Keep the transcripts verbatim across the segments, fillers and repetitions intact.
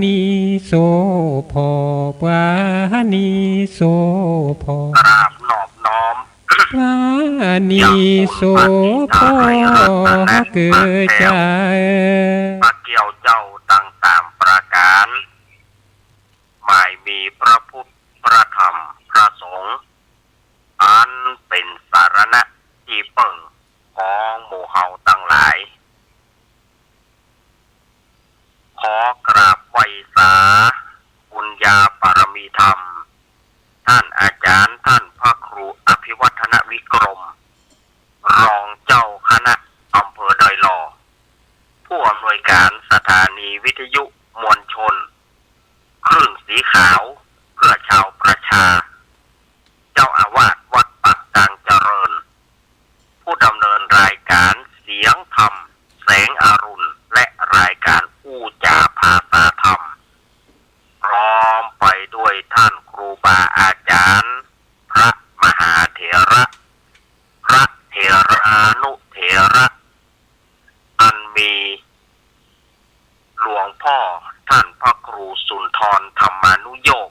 นีโสพ่อ ปานีโสพ่อ กราบนอบน้อม ปานีโสพ่อ เกิดจา พระเกี้ยวเจ้าตังสามประก๋าน หมายมีพระพุทธ พระธรรม พระสงฆ์ อันเป๋นสรณะตี้เปิ้งของหมู่เฮาตังหลาย ขอกราบไหว้สาบุญญาบารมีธรรม ท่านอาจ๋ารย์ ท่านพระครูอภิวัฒนวิกรม รองเจ้าคณะอำเภอดอยหล่อ ผู้อำนวยก๋านสถานีวิทยุมวลชน คลื่นสีขาวเพื่อชาวประชา เจ้าอาวาสวัดปากกลางเจริญ ผู้ดำเนินรายก๋านเสียงธรรมแสงอรุณ และรายก๋านอู้จ๋าภาษาธรรม พร้อมไปด้วยท่านครูบาอาจ๋ารย์ พระมหาเถระ พระเถรานุเถระ อันมีหลวงพ่อท่านพระครูสุนทรธรรมานุโยค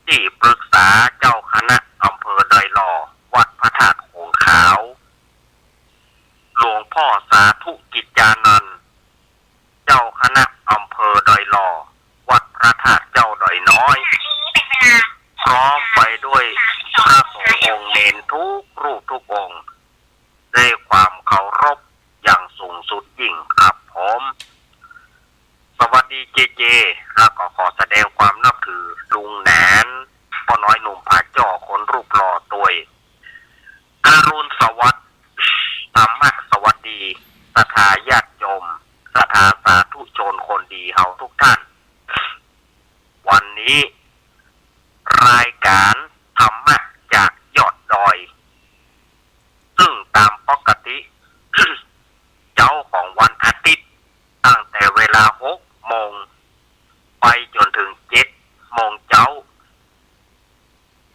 ตี้ปรึกษาเจ้าคณะอำเภอดอยหล่อ วัดพระธาตุโขงขาว หลวงพ่อสาธุกิจจานันท์ เจ้าคณะอำเภอดอยหล่อ วัดพระธาตุเจ้าดอยน้อย พร้อมไปด้วยพระสงฆ์องค์เณรทุกรูปทุกองค์ ด้วยความเคารพอย่างสูงสุดยิ่งครับผม สวัสดีเจเจ แล้วก็ขอแสดงความนับถือลุงหนาน ป้อน้อยหนุ่มผาจ้อคนรูปหล่อตวย อรุณสวัสดิ์ ธรรมะสวัสดี ศรัทธาญาติโยม ศรัทธาสาธุชนคนดีเฮาทุกท่าน วันนี้ รายก๋านธรรมะจากยอดดอย ซึ่งต๋ามปกติ เจ๊าของวันอาทิตย์ ตั้งแต่เวลาหกโมง ไปจ๋นเถิงเจ็ดโมงเจ๊า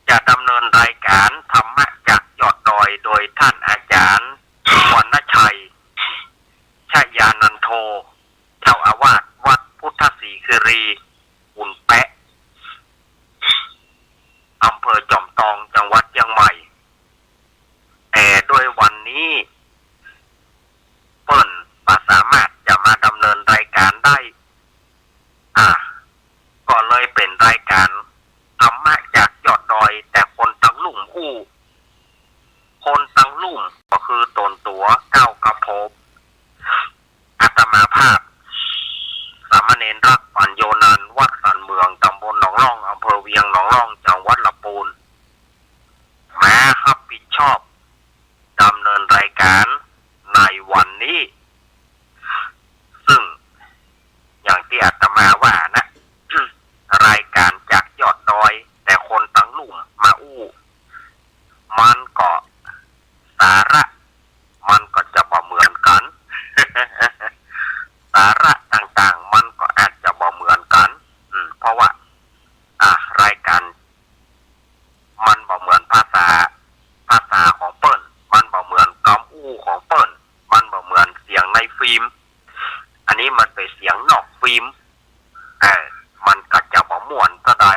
จะดำเนินรายก๋านธรรมะจากยอดดอย โดยท่านอาจ๋ารย์ วรรณชัย ชยานันโท เจ้าอาวาสวัดพุทธศรีคีรี ขุนแปะ อำเภอจอมตอง จังหวัดเจียงใหม่ แต่ด้วยวันนี้ เปิ้นบ่สามารถจะมาดำเนินรายก๋านได้ อ่า ก็เลยเป๋นรายก๋านธรรมะจากยอดดอย แต่คนตังลุ่มอู้ คนตังลุ่มก็คือต๋นตั๋วก้าวกระผม อาตมาภาพ สามเณรรักปัญโญนันท์ วัดสันเมือง ตำบลหนองล่อง อำเภอเวียงหนองล่อง จังหวัดลำปูน มาฮับผิดชอบดำเนินรายก๋านในวันนี้ ซึ่งอย่างตี้อาตมาว่านะ รายก๋านจากยอดดอย แต่คนตังลุ่มมาอู้ มันก็ สาระมันก็จะบ่เหมือนกั๋น สาระต่างๆ มันก็อาจจะบ่เหมือนกั๋น อืม เพราะว่า อ่ะ รายก๋านมันบ่เหมือนภาษา ภาษาของเปิ้น มันบ่เหมือนกำอู้ของเปิ้น มันบ่เหมือนเสียงในฟิล์ม อันนี้มันเป๋นเสียงนอกฟิล์ม เออ มันก็จะบ่ม่วนเต้าใด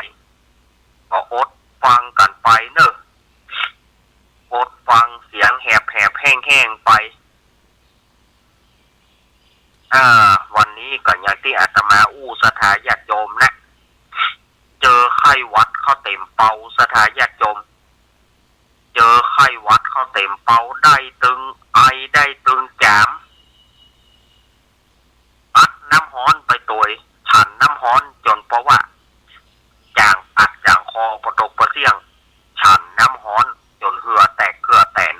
ก็อดฟังกั๋นไปเน่อ อดฟังเสียงแหบๆ แห้งๆ ไป อ่า วันนี้ก็อย่างตี้อาตมาอู้ศรัทธาญาติโยมนะ เจอไข้หวัดเข้าเต็มเป่าศรัทธาญาติโยม เจอไข้หวัดเข้าเต็มเป่า ได้ตึงไอ ได้ตึงจ๋าม อัดน้ำฮ้อนไปตวย ฉันน้ำฮ้อนจ๋นเป๋นว่า จ่างปากจ่างคอปะตกปะเสี้ยง ฉันน้ำฮ้อนจ๋นเหื่อแตกเหื่อแตน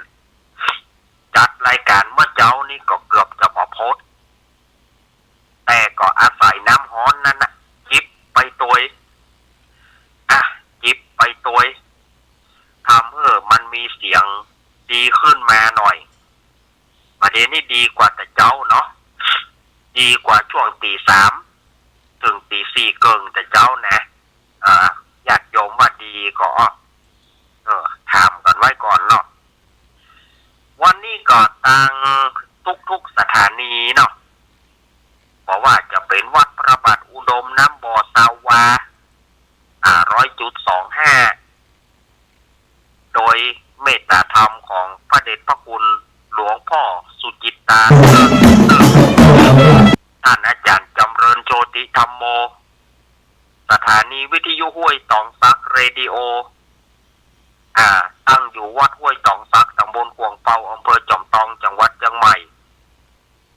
จัดรายก๋านเมื่อเจ๊านี้ก็เกือบจะบ่พด แต่ก็อาศัยน้ำฮ้อนนั้นน่ะ จิบไปตวย อ่ะ จิบไปตวย ทำหื้อมันมีเสียงดีขึ้นมาหน่อย บ่าเดี่ยวนี้ดีกว่าแต่เจ๊าเนาะ ดีกว่าช่วงตี๋สามเถิงตี๋สี่เกิ่งแต่เจ๊านะ เอ่อ ญาติโยมว่าดีก็ เออ ถามกั๋นไว้ก่อนเนาะ วันนี้ก็ตางทุกๆ สถานีเนาะ บ่ว่าจะเป๋นวัดพระบาทอุดม ติธรรมโม สถานีวิทยุห้วยตองสักเรดิโอ อ่า ตั้งอยู่วัดห้วยตองสัก ตำบลขวงเปา อำเภอจอมตอง จังหวัดเจียงใหม่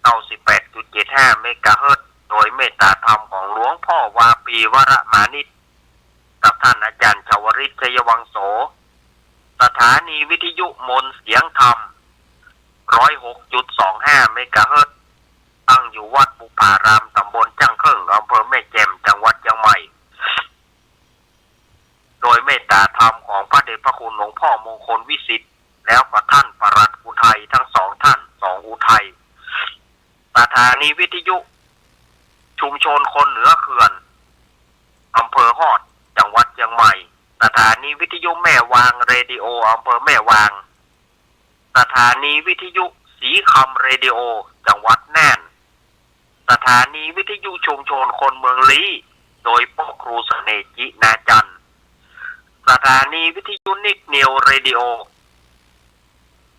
เก้าสิบแปดจุดเจ็ดห้าเมกะเฮิรตซ์ โดยเมตตาธรรมของหลวงพ่อวาปี วรมานิช กับท่านอาจารย์ชวริต ชัยวังโส สถานีวิทยุมนต์เสียงธรรม ร้อยหกจุดสองห้าเมกะเฮิรตซ์ ตั้งอยู่วัดบุพาราม ตำบลจ้างเคิ่ง อำเภอแม่แจ่ม จังหวัดเจียงใหม่ โดยเมตตาธรรมของพระเดชพระคุณหลวงพ่อมงคลวิสิทธิ์ แล้วก็ท่านปลัดอุทัย ทั้งสองท่าน สองอุทัย สถานีวิทยุชุมชนคนเหนือเขื่อน อำเภอฮอด จังหวัดเจียงใหม่ สถานีวิทยุแม่วางเรดิโอ อำเภอแม่วาง สถานีวิทยุสีคำเรดิโอ จังหวัดน่าน สถานีวิทยุชุมชนคนเมืองลี้ โดยป้อครูเสน่ห์ จินาจันทร์ สถานีวิทยุนิกนิวเรดิโอ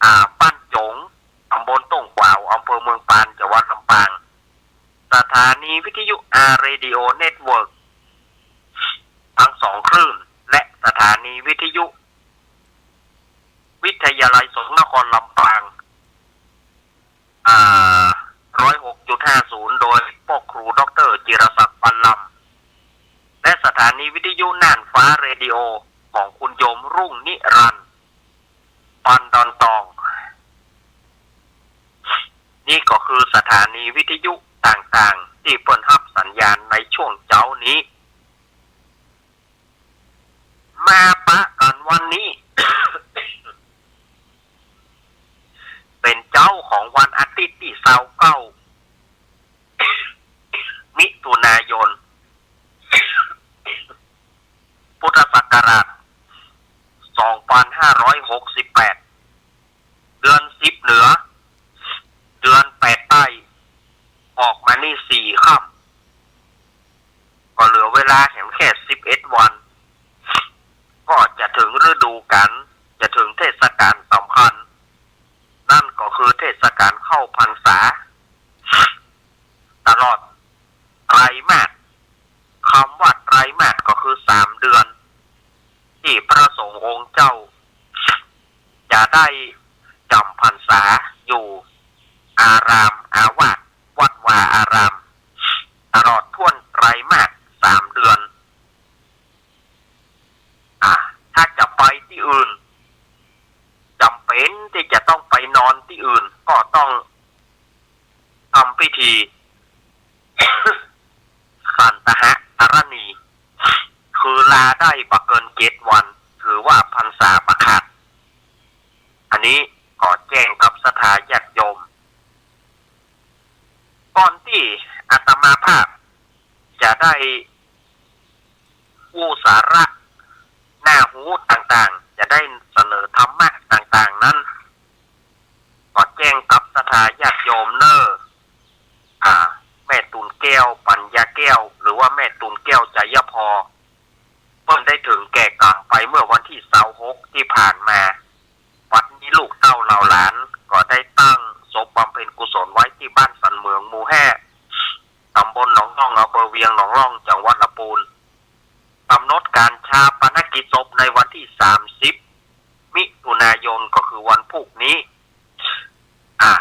อ่า บ้านจ๋ง ตำบลต้งขวาว อำเภอเมืองปาน จังหวัดลำปาง สถานีวิทยุอาร์เรดิโอเน็ตเวิร์ก ทั้งสองคลื่น และสถานีวิทยุวิทยาลัยสงฆ์นครลำปาง อ่า ร้อยหกจุดห้าศูนย์ โดยป้อครูด็อกเตอร์จิรศักดิ์ ปันลำ และสถานีวิทยุน่านฟ้าเรดิโอ ของคุณโยมรุ่งนิรันดร์ ปันดอนตอง นี่ก็คือสถานีวิทยุต่างๆ ตี้เปิ้นฮับสัญญาณในช่วงเจ๊านี้ มาปะกั๋นวันนี้ เป๋นเจ๊าของวันอาทิตย์ตี้ซาวเก้า มิถุนายน พุทธศักราช สองพันห้าร้อยหกสิบแปด เดือนสิบเหนือ เดือนแปดใต้ ออกมานี่สี่ค่ำ ก็เหลือเวลาแหมแค่สิบเอ็ดวัน ก็จะถึงฤดูกาล จะถึงเทศกาลสำคัญ นั่นก็คือเทศกาลเข้าพรรษา ตลอดไตรมาส กำว่าไตรมาสก็คือสามเดือน ตี้พระสงฆ์องค์เจ้า จะได้จ๋ำพรรษาอยู่อารามอาวาส วัดวาอาราม ตลอดถ้วนไตรมาสสามเดือน อ่า ถ้าจะไปตี้อื่น จ๋ำเป๋นตี้จะต้องไปนอนตี้อื่น ก็ต้อง ทำพิธี สันตหกรณี คือลาได้บ่เกินเจ็ดวัน ถือว่าพรรษาบ่ขาด อันนี้ขอแจ้งกับศรัทธาญาติโยม ก่อนตี้อาตมาภาพจะได้อู้สาระ น่าฮู้ต่างๆ จะได้เสนอธรรมะต่างๆ นั้น ขอแจ้งกับศรัทธาญาติโยมเน่อ อ่า แม่ตูนแก้ว ปัญญาแก้ว หรือว่าแม่ตูนแก้ว ไจยพร เปิ้นได้เถิงแก่กรรมไปเมื่อวันตี้ซาวหกตี้ผ่านมา บัดนี้ลูกเต้าเหล่าหลานก็ได้ตั้งศพบำเพ็ญกุศลไว้ตี้บ้านสันเหมืองหมู่ห้า ตำบลหนองล่อง อำเภอเวียงหนองล่อง จังหวัดลำปูน กำหนดการฌาปนกิจศพในวันตี้สามสิบ มิถุนายน ก็คือวันพูกนี้ อ่า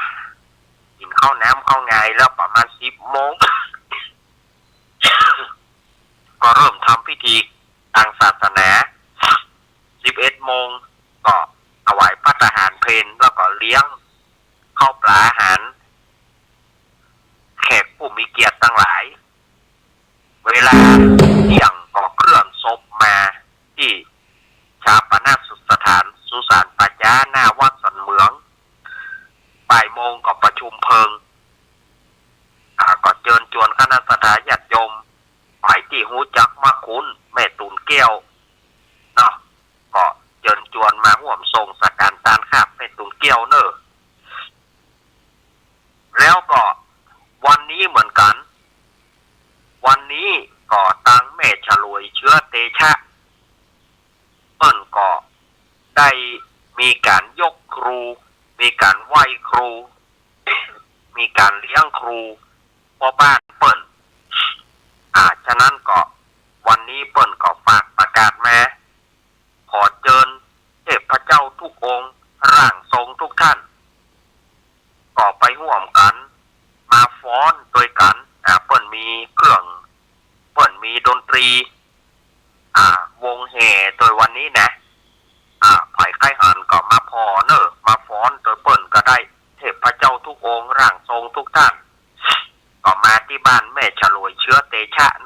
กิ๋นข้าวน้ำข้าวงายแล้วประมาณสิบโมง ก็เริ่มทำพิธีตางศาสนา สิบเอ็ดโมง ก็ถวายภัตตาหารเพล แล้วก็เลี้ยงข้าวปลาอาหาร แขกผู้มีเกียรติตังหลาย เวลาเที่ยงก็เคลื่อนศพมาตี้ฌาปนสถานสุสานป่าจ๊าหน้าวัดสันเหมือง บ่ายโมงก็ประชุมเพลิง อ่า ก็เจิญจวนคณะศรัทธาญาติโยม ฝ่ายตี้ฮู้จักมักคุ้นแม่ตูนแก้วเนาะ ก็เจิญจวนมาฮ่วมส่งสักการตานคาบแม่ตูนแก้วเน่อ แล้วก็วันนี้เหมือนกั๋น วันนี้ก็ตางแม่ฉลวยเชื้อเตชะ เปิ้นก็ได้มีก๋านยกครู มีก๋านไหว้ครู มีก๋านเลี้ยงครูพ่อบ้านเปิ้น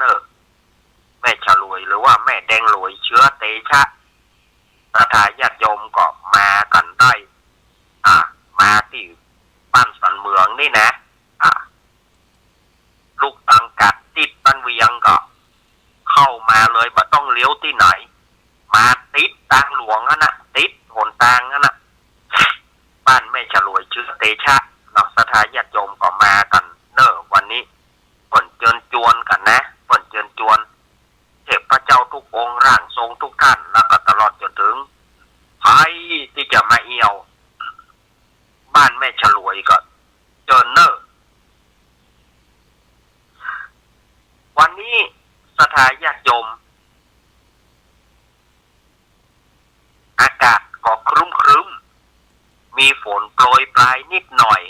เออ แม่ฉลวยหรือว่าแม่แดงหลวยเชื้อเตชะ ศรัทธาญาติโยมก็มากั๋นได้ อ่า มาตี้บ้านสันเหมืองนี่นะ อ่า ลูกตังกัดติดบ้านเวียงก็เข้ามาเลย บ่ต้องเลี้ยวตี้ไหน มาติดตางหลวงหั้นนะ ติดหนตางหั้นนะ บ้านแม่ฉลวยเชื้อเตชะเนาะ ศรัทธาญาติโยมก็มากั๋นเน่อ วันนี้เปิ้นเจิญจวนกั๋นนะ เปิ้นเจิญจวน เทพเจ้าทุกองค์ ร่างทรงทุกท่าน แล้วก็ตลอดจ๋นเถิงใผตี้จะมาเอี่ยวบ้านแม่ฉลวยก็เจิญเน่อ วันนี้ศรัทธาญาติโยม อากาศก็ครึ้มๆ มีฝนโปรยปรายนิดหน่อย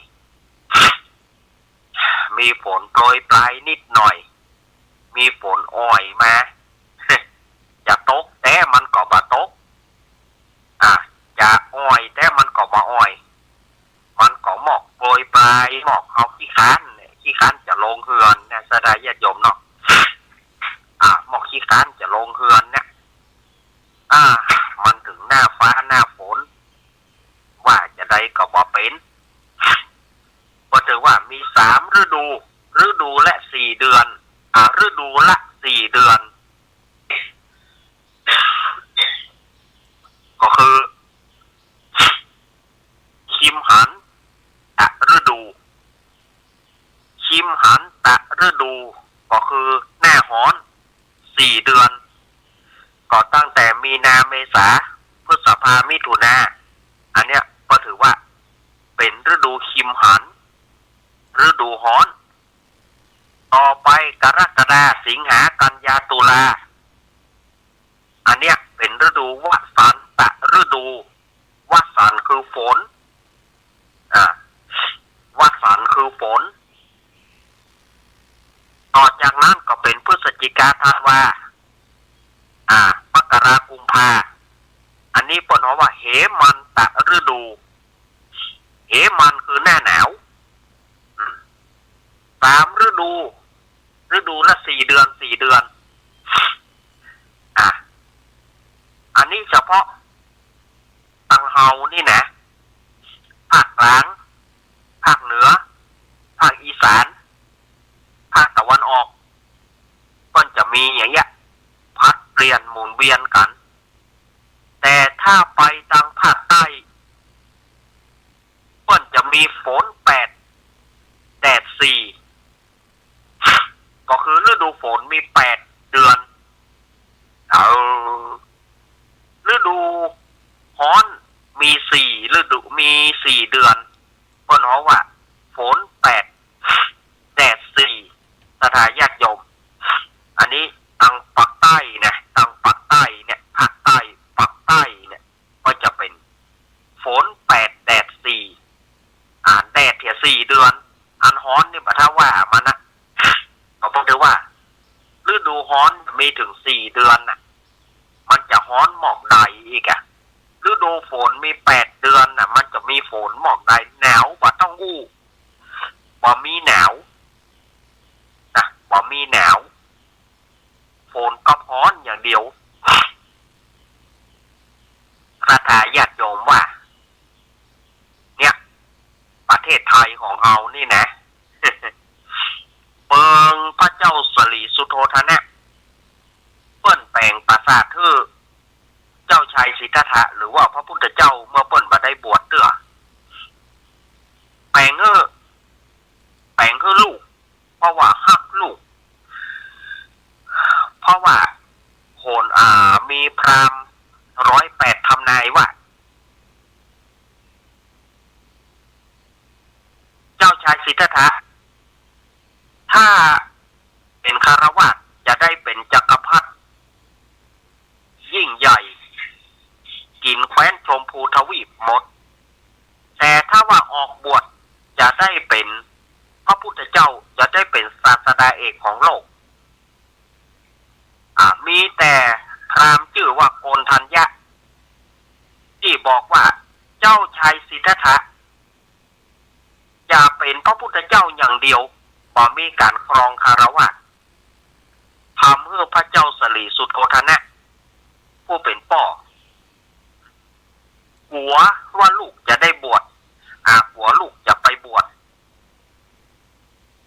มีฝนโปรยปรายนิดหน่อย มีฝนอ่อยมา จะตกแต่มันก็บ่ตก อ่ะ จะอ่อยแต่มันก็บ่อ่อย มันก็หมอกโปรยปราย หมอกเฮาขี้คร้านเนี่ย ขี้คร้านจะลงเฮือนเนี่ย ศรัทธาญาติโยมเนาะ อ่ะ หมอกขี้คร้านจะลงเฮือนเนี่ย อ่า มันเถิงหน้าฟ้าหน้าฝน ว่าจาใดก็บ่เป๋น ก็ถือว่ามีสามฤดู ฤดูละสี่เดือน อ่า ฤดูละสี่เดือน ก็คือ คิมหันตฤดู คิมหันตฤดู ก็คือหน้าฮ้อนสี่เดือน ก็ตั้งแต่มีนา เมษา พฤษภา มิถุนา อันเนี้ยก็ถือว่าเป๋นฤดูคิมหัน ฤดูฮ้อน ต่อไปกรกฎา สิงหา กันยา ตุลา อันเนี้ยเป๋นฤดูวสันตฤดู วสันคือฝน อ่า วสันคือฝน ต่อจากนั้นก็เป๋นพฤศจิกา ธันวา อ่า มกรา กุมภา อันนี้เปิ้นฮ้องว่าเหมันตฤดู เหมันคือหน้าหนาว อืม สามฤดู ฤดูละสี่เดือน สี่เดือน อ่ะ อันนี้เฉพาะตังเฮานี่นะ ภาคกลาง ภาคเหนือ ภาคอีสาน ภาคตะวันออก เปิ้นจะมีอย่างเงี้ย ผลัดเปลี่ยนหมุนเวียนกั๋น แต่ถ้าไปตังภาคใต้ เปิ้นจะมีฝนแปด แดดสี่ ก็คือฤดูฝนมีแปดเดือน เออ ฤดูฮ้อนมีสี่ฤดู มีสี่เดือน เปิ้นฮ้องว่าฝนแปด แดดสี่ ศรัทธาญาติโยม อันนี้ตังปากใต้นะ ตังปากใต้เนี่ย ภาคใต้ ปากใต้เนี่ย ก็จะเป๋นฝนแปด แดดสี่ อ่า แดดเหียสี่เดือน อันฮ้อนนี่บ่ถ้าว่ามันนะ ก็บ่ถือว่า ฤดูฮ้อนมีเถิงสี่เดือนน่ะ มันจะฮ้อนหมอกใดอีกอะ ฤดูฝนมีแปดเดือนน่ะ มันจะมีฝนหมอกใด หนาวบ่ต้องอู้ บ่มีหนาว นะ บ่มีหนาว ฝนกับฮ้อนอย่างเดียว ศรัทธาญาติโยมว่า เนี่ย ประเทศไทยของเฮานี่นะ เปิงพระเจ้าศรีสุโธทนะ เปิ้นแป๋งปราสาทหื้อเจ้าชายสิทธัตถะ หรือว่าพระพุทธเจ้าเมื่อเปิ้นบ่ได้บวชเตื้อ แป๋งหื้อ แป๋งหื้อลูก เพราะว่าฮักลูก เพราะว่าโหน อ่า มีพราหมณ์ร้อยแปดทำนายว่า เจ้าชายสิทธัตถะ ถ้าเป๋นฆราวาสจะได้เป๋นจักรพรรดิยิ่งใหญ่ กิ๋นแคว้นชมพูทวีปหมด แต่ถ้าว่าออกบวชจะได้เป๋นพระพุทธเจ้า จะได้เป๋นศาสดาเอกของโลก อ่า มีแต่พราหมณ์จื้อว่าโกณฑัญญะ ตี้บอกว่าเจ้าชายสิทธัตถะ จะเป๋นพระพุทธเจ้าอย่างเดียว บ่มีก๋านครองฆราวาส หื้อพระเจ้าสลีสุโธทนะ ผู้เป๋นป้อ กั๋วว่าลูกจะได้บวช อ่า กั๋วลูกจะไปบวช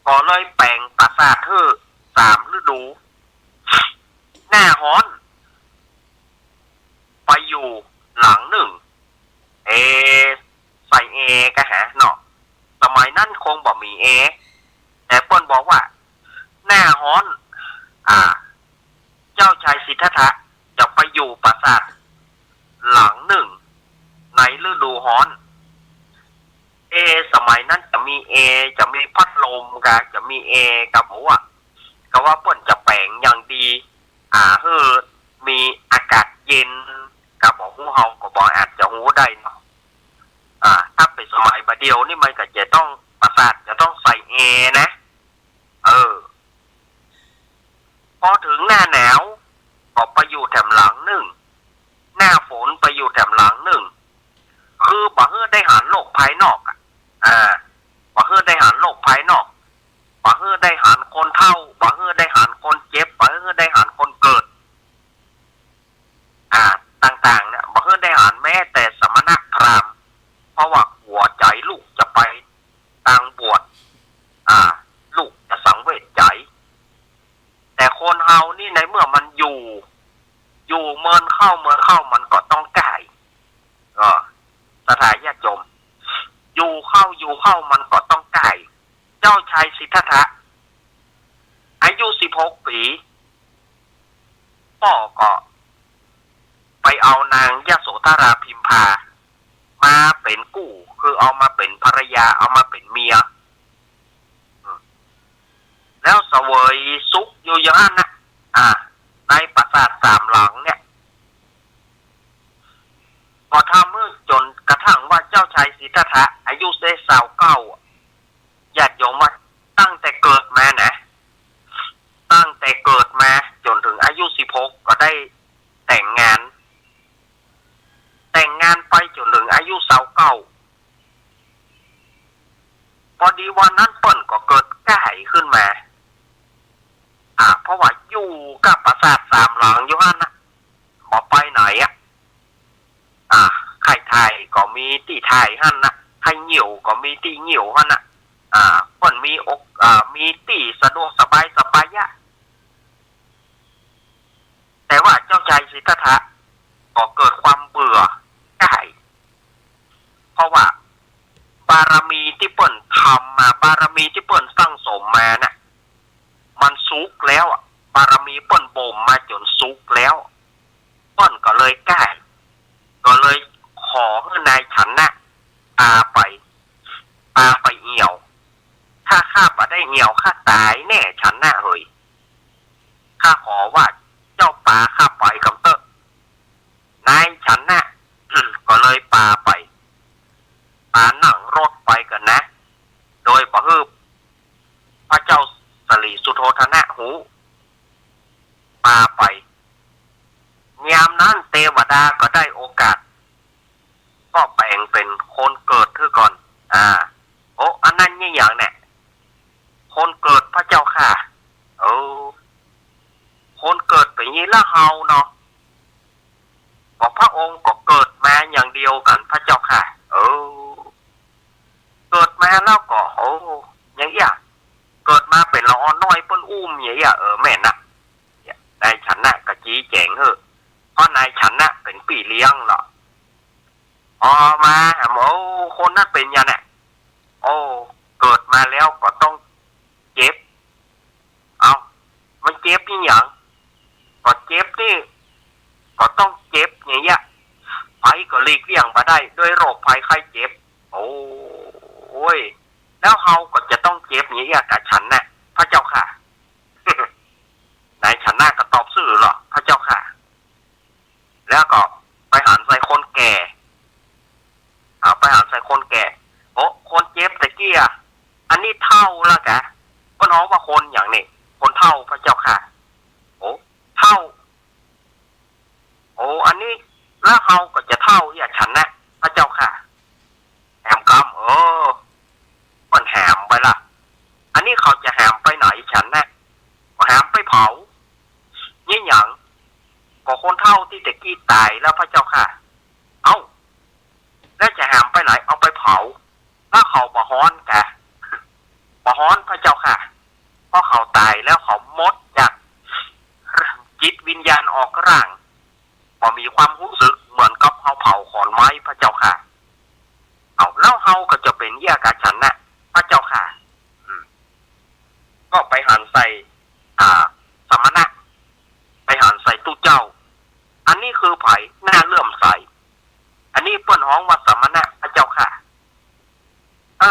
ก็เลยแป๋งปราสาทหื้อสามฤดู หน้าฮ้อน ไปอยู่หลังนึ่ง เอ ใส่แอร์กะหาเนาะ สมัยนั้นคงบ่มีแอร์ แต่เปิ้นบอกว่า หน้าฮ้อน อ่า เจ้าชายสิทธัตถะจะไปอยู่ปราสาทหลังนึ่ง ในฤดูฮ้อน เอ สมัยนั้นจะมีแอร์ จะมีพัดลมกะ จะมีแอร์กะบ่ฮู้อะ กะว่าเปิ้นจะแป๋งอย่างดี อ่า หื้อมีอากาศเย็นกะบ่ฮู้ เฮาก็บ่อาจจะฮู้ได้เนาะ อ่า ถ้าเป๋นสมัยบ่าเดี่ยวนี่มันก็จะต้อง ปราสาทจะต้องใส่แอร์นะ เออ พอเถิงหน้าหนาวก็ไปอยู่แถมหลังนึ่ง หน้าฝนไปอยู่แถมหลังนึ่ง คือบ่หื้อได้หันโลกภายนอกอะ อ่า บ่หื้อได้หันโลกภายนอก บ่หื้อได้หันคนเฒ่า บ่หื้อได้หันคนเจ็บ บ่หื้อได้หันคนเกิด อ่า ต่างๆ เนี่ย บ่หื้อได้หันแม้แต่สมณพราหมณ์ เพราะว่ากั๋วใจ๋ลูกจะไปตางบวช อ่า ลูกจะสังเวชใจ๋ แต่คนเฮานี่ในเมื่อมันอยู่ อยู่เมินเข้าเมินเข้ามันก็ต้องก้าย เออ ศรัทธาญาติโยม อยู่เข้าอยู่เข้ามันก็ต้องก้าย เจ้าชายสิทธัตถะ อายุสิบหกปี๋ ป้อก็ไปเอานางยโสธราพิมพา มาเป๋นกู้ คือเอามาเป๋นภรรยา เอามาเป๋นเมีย อืม แล้วเสวยสุขอยู่อย่างนั้นนะ อ่า ในปราสาทสามหลังเนี่ย ก็ทำหื้อจ๋นกระทั่งว่าเจ้าชายสิทธัตถะ อายุได้ซาวเก้าอะ ญาติโยมว่าตั้งแต่เกิดมานะ ตั้งแต่เกิดมาจ๋นเถิงอายุสิบหกก็ได้แต่งงาน แต่งงานไปจ๋นเถิงอายุซาวเก้า พอดีวันนั้นเปิ้นก็เกิดก้ายขึ้นมา อ่า เพราะว่าอยู่กับปราสาทสามหลังอยู่หั้นนะ บ่ไปไหนอะ อ่า ใค่ถ่ายก็มีตี้ถ่ายหั้นนะ ใค่งิ้วก็มีตี้งิ้วหั้นนะ อ่า เปิ้นมีอก อ่า มีตี้สะดวกสบายสบายะ แต่ว่าเจ้าชายสิทธัตถะก็เกิดความเบื่อก้าย เพราะว่าบารมีตี้เปิ้นทำมา บารมีตี้เปิ้นสั่งสมมาน่ะ มันสุกแล้วอะ บารมีเปิ้นบ่มมาจ๋นสุกแล้ว เปิ้นก็เลยก้าย ก็เลยขอหื้อนายฉันนะ ปาไป ปาไปเอี่ยว ถ้าข้าบ่ได้เอี่ยวข้าต๋ายแน่ฉันนะเหย ข้าขอว่าเจ้าปาข้าไปกำเต๊อะ นายฉันนะ อืม ก็เลยปาไป ปานั่งรถไปกั๋นนะ โดยบ่หื้อพระเจ้าสลีสุโธทนะฮู้ ปาไป ยามนั้นเตวดาก็ได้โอกาส ก็แป๋งเป๋นคนเกิดหื้อก่อน อ่า โอ้ อันนั้นยี่หยังเนี่ย คนเกิดพระเจ้าข้า เออ คนเกิดเป๋นยี่ละเฮาเนาะ ก็พระองค์ก็เกิดมาอย่างเดียวกั๋นพระเจ้าข้า เออ เกิดมาแล้วก็ โอ้ อย่างเอี้ย เกิดมาเป๋นละอ่อนน้อยเปิ้นอุ้มอย่างเอี้ย เออ แม่นนะ นายฉันนะก็จี๊แจ๋งหื้อ เพราะนายฉันนะเป๋นปี้เลี้ยงเนาะ อ๋อ มา โอ้ คนนั้นเป๋นอย่างเนี่ย โอ้ เกิดมาแล้วก็ต้องเจ็บ เอ้า มันเจ็บอี่หยัง ก็เจ็บนี่ ก็ต้องเจ็บอย่างเอี้ย ใผก็หลีกเลี่ยงบ่ได้ด้วยโรคภัยไข้เจ็บ โอ้ย แล้วเฮาก็จะต้องเจ็บอย่างเอี้ยกาฉันนะ พระเจ้าข้า นายฉันนะก็ตอบซื่อเนาะ พระเจ้าข้า แล้วก็ไปหันใส่คนแก่ อ่า ไปหันใส่คนแก่ โอ้ คนเจ็บตะกี้อะ อันนี้เฒ่าแล้วกา เปิ้นฮ้องว่าคนอย่างนี้ คนเฒ่าพระเจ้าข้า โอ้ เฒ่า โอ้ อันนี้ แล้วเฮาก็จะเฒ่าอี้ฉันนะ พระเจ้าข้า แหมกำ เออ เปิ้นแหมไปละ อันนี้เขาจะแหมไปไหนฉันนะ แหมไปเผา เป้าตี้ตะกี้ต๋ายแล้วพระเจ้าข้า เอ้า แล้วจะหามไปไหน เอาไปเผา แล้วเขาบ่ฮ้อนกา บ่ฮ้อนพระเจ้าข้า เพราะเขาต๋ายแล้วเขาหมดจากจิตวิญญาณออกร่าง บ่มีความฮู้สึกเหมือนกับเฮาเผาขอนไม้พระเจ้าข้า เอา แล้วเฮาก็จะเป๋นเยียะกาฉันนะพระเจ้าข้า อืม ก็ไปหันใส่ อ่า สมณะ ไปหันใส่ตุ๊เจ้า อันนี้คือใผ น่าเลื่อมใส อันนี้เปิ้นฮ้องว่าสมณะพระเจ้าข้า เอ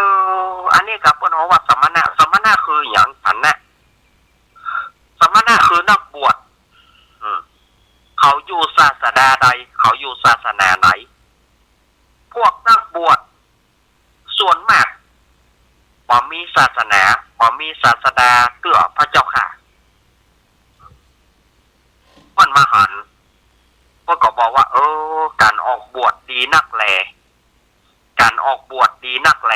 อ อันนี้ก็เปิ้นฮ้องว่าสมณะ สมณะคือหยัง ฉันนะ สมณะคือนักบวช อืม เขาอยู่ศาสดาใด เขาอยู่ศาสนาไหน พวกนักบวชส่วนมากบ่มีศาสนา บ่มีศาสดาเตื้อพระเจ้าข้า เปิ้นมาหัน เปิ้นก็บอกว่า เออ ก๋านออกบวชดีนักแล ก๋านออกบวชดีนักแล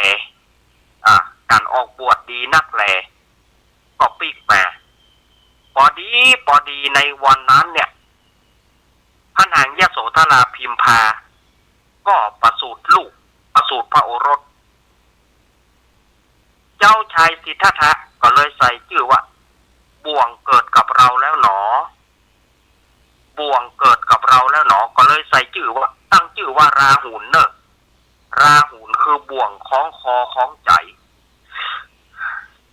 อ่า ก๋านออกบวชดีนักแล ก็ปิ๊กมา ปอดีปอดีในวันนั้นเนี่ย พระนางยโสธราพิมพา ก็ประสูติลูก ประสูติพระโอรส เจ้าชายสิทธัตถะก็เลยใส่จื้อว่า บ่วงเกิดกับเราแล้วหนอ บ่วงเกิดกับเราแล้วหนอ ก็เลยใส่จื้อว่า ตั้งจื้อว่าราหุลเน่อ ราหุลคือบ่วงคล้องคอคล้องใจ๋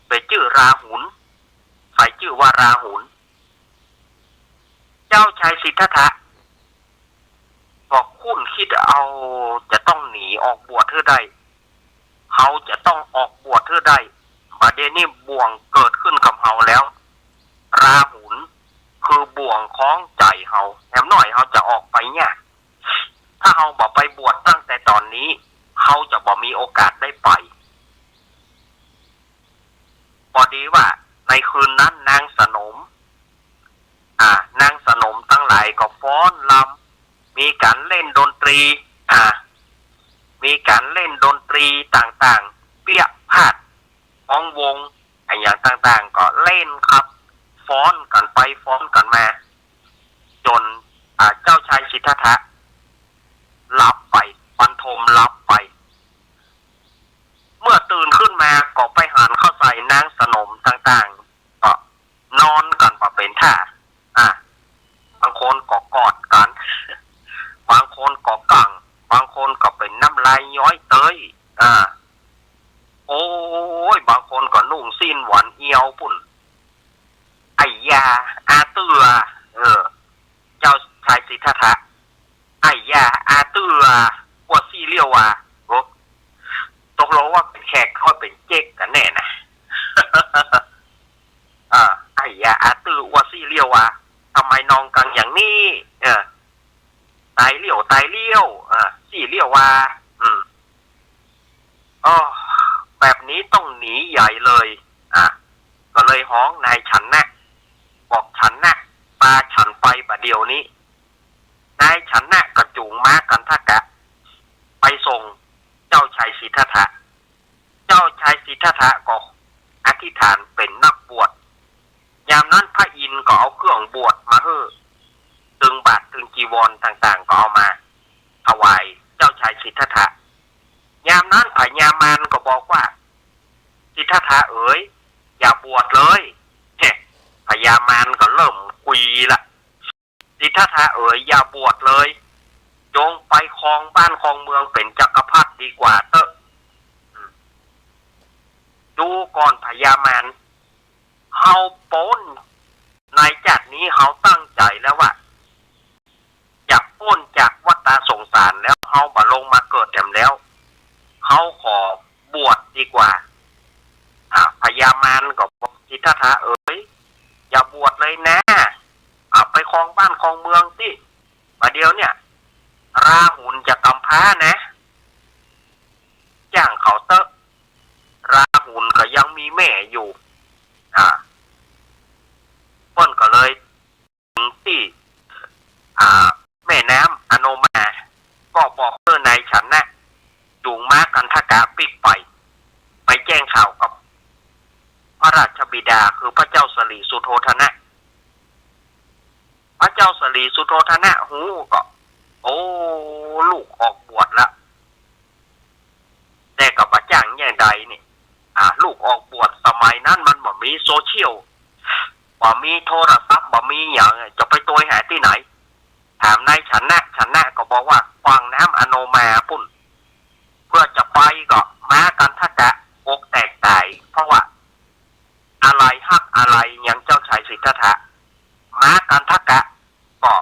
เป๋นจื้อราหุล ใส่จื้อว่าราหุล เจ้าชายสิทธัตถะก็คุ้นคิดเอา จะต้องหนีออกบวชหื้อได้ เฮาจะต้องออกบวชหื้อได้ บ่าเดี่ยวนี้บ่วงเกิดขึ้นกับเฮาแล้ว ราหุลคือบ่วงคล้องใจ๋เฮา แหมน้อยเฮาจะออกไปยาก ถ้าเฮาบ่ไปบวชตั้งแต่ต๋อนนี้ เฮาจะบ่มีโอกาสได้ไป ปอดีว่าในคืนนั้นนางสนม อ่า นางสนมตังหลายก็ฟ้อนรำ มีก๋านเล่นดนตรี อ่า มีก๋านเล่นดนตรีต่างๆ เปียะพาด ฮ้องวง อะหยังต่างๆ ก็เล่นขับ ฟ้อนกั๋นไปฟ้อนกั๋นมา จ๋น อ่า เจ้าชายสิทธัตถะหลับไป บรรทมหลับไป เมื่อตื่นขึ้นมาก็ไปหันเข้าใส่นางสนมต่างๆ ก็นอนกั๋นบ่เป๋นท่า อ่า บางคนก็กอดกั๋น บางคนก็กั๊ง บางคนก็เป๋นน้ำลายย้อยเต๊ย อ่า โอ้ย บางคนก็นุ่งสิ้นหวันเอวปู๊น ไอ้ยา อาตื้อ เออ เจ้าชายสิทธัตถะ ไอ้ยา อาตื้อ อั้วซี้เลี้ยวอะ โอ้ ตกลงว่าเป๋นแขกหรือเป๋นเจ๊กกั๋นแน่นะ อ่า ไอ้ยา อาตื้อ อั้วซี้เลี้ยวอะ ทำไมนอนกั๋นอย่างนี้ เออ ต๋ายเลี้ยว ต๋ายเลี้ยว อ่า ซี้เลี้ยวอะ อืม อ้อ แบบนี้ต้องหนีใหญ่เลย อ่ะ ก็เลยฮ้องนายฉันนะ บอกฉันนะ ปาฉันไปบ่าเดี่ยวนี้ นายฉันนะก็จูงม้ากันทกะ ไปส่งเจ้าชายสิทธัตถะ เจ้าชายสิทธัตถะก็อธิษฐานเป๋นนักบวช ยามนั้นพระอินทร์ก็เอาเครื่องบวชมาหื้อ ตึงบาตรตึงจีวรต่างๆ ก็เอามาถวายเจ้าชายสิทธัตถะ ยามนั้นพญามารก็บอกว่า สิทธัตถะเอ๋ย อย่าบวชเลย เฮ้ พญามารก็เริ่มกุยละ สิทธัตถะเอ๋ย อย่าบวชเลย จงไปครองบ้านครองเมืองเป๋นจักรพรรดิดีกว่าเต๊อะ อืม ดูก่อนพญามาร เฮาป๊น ในจาตินี้เฮาตั้งใจ๋แล้วว่า จะป๊นจากวัฏฏะสงสารแล้ว เฮาบ่ลงมาเกิดแหมแล้ว เฮาขอบวชดีกว่า อ่า พญามารก็บอก สิทธัตถะเอ๋ย อย่าบวชเลยนะ อ่า ไปครองบ้านครองเมืองสิ บ่าเดี่ยวเนี่ย ราหุลจะกำพร้านะ จ้างเขาเต๊อะ ราหุลก็ยังมีแม่อยู่ อ่า เปิ้นก็เลย ตี้ อ่า แม่น้ำอโนมา ก็บอกหื้อนายฉันนะ จูงม้ากันทกะปิ๊กไป ไปแจ้งข่าวกับพระราชบิดาคือพระเจ้าสลิสุโธทนะ พ พระเจ้าสลีสุโธทนะฮู้ก็ โอ้ ลูกออกบวชละ แต่ก็บ่จ้างแหน่ใดนี่ อ่า ลูกออกบวช สมัยนั้นมันบ่มีโซเชียล บ่มีโทรศัพท์ บ่มีหยัง จะไปตวยหาตี้ไหน ถามนายชนะ ชนะก็บอกว่าขว้างน้ำอโนมาปุ้น เพื่อจะไปก็ม้ากันทกะอกแตกต๋าย เพราะว่าอาลัยฮักอาลัยยังเจ้าชายสิทธัตถะ ม้ากันทกะก็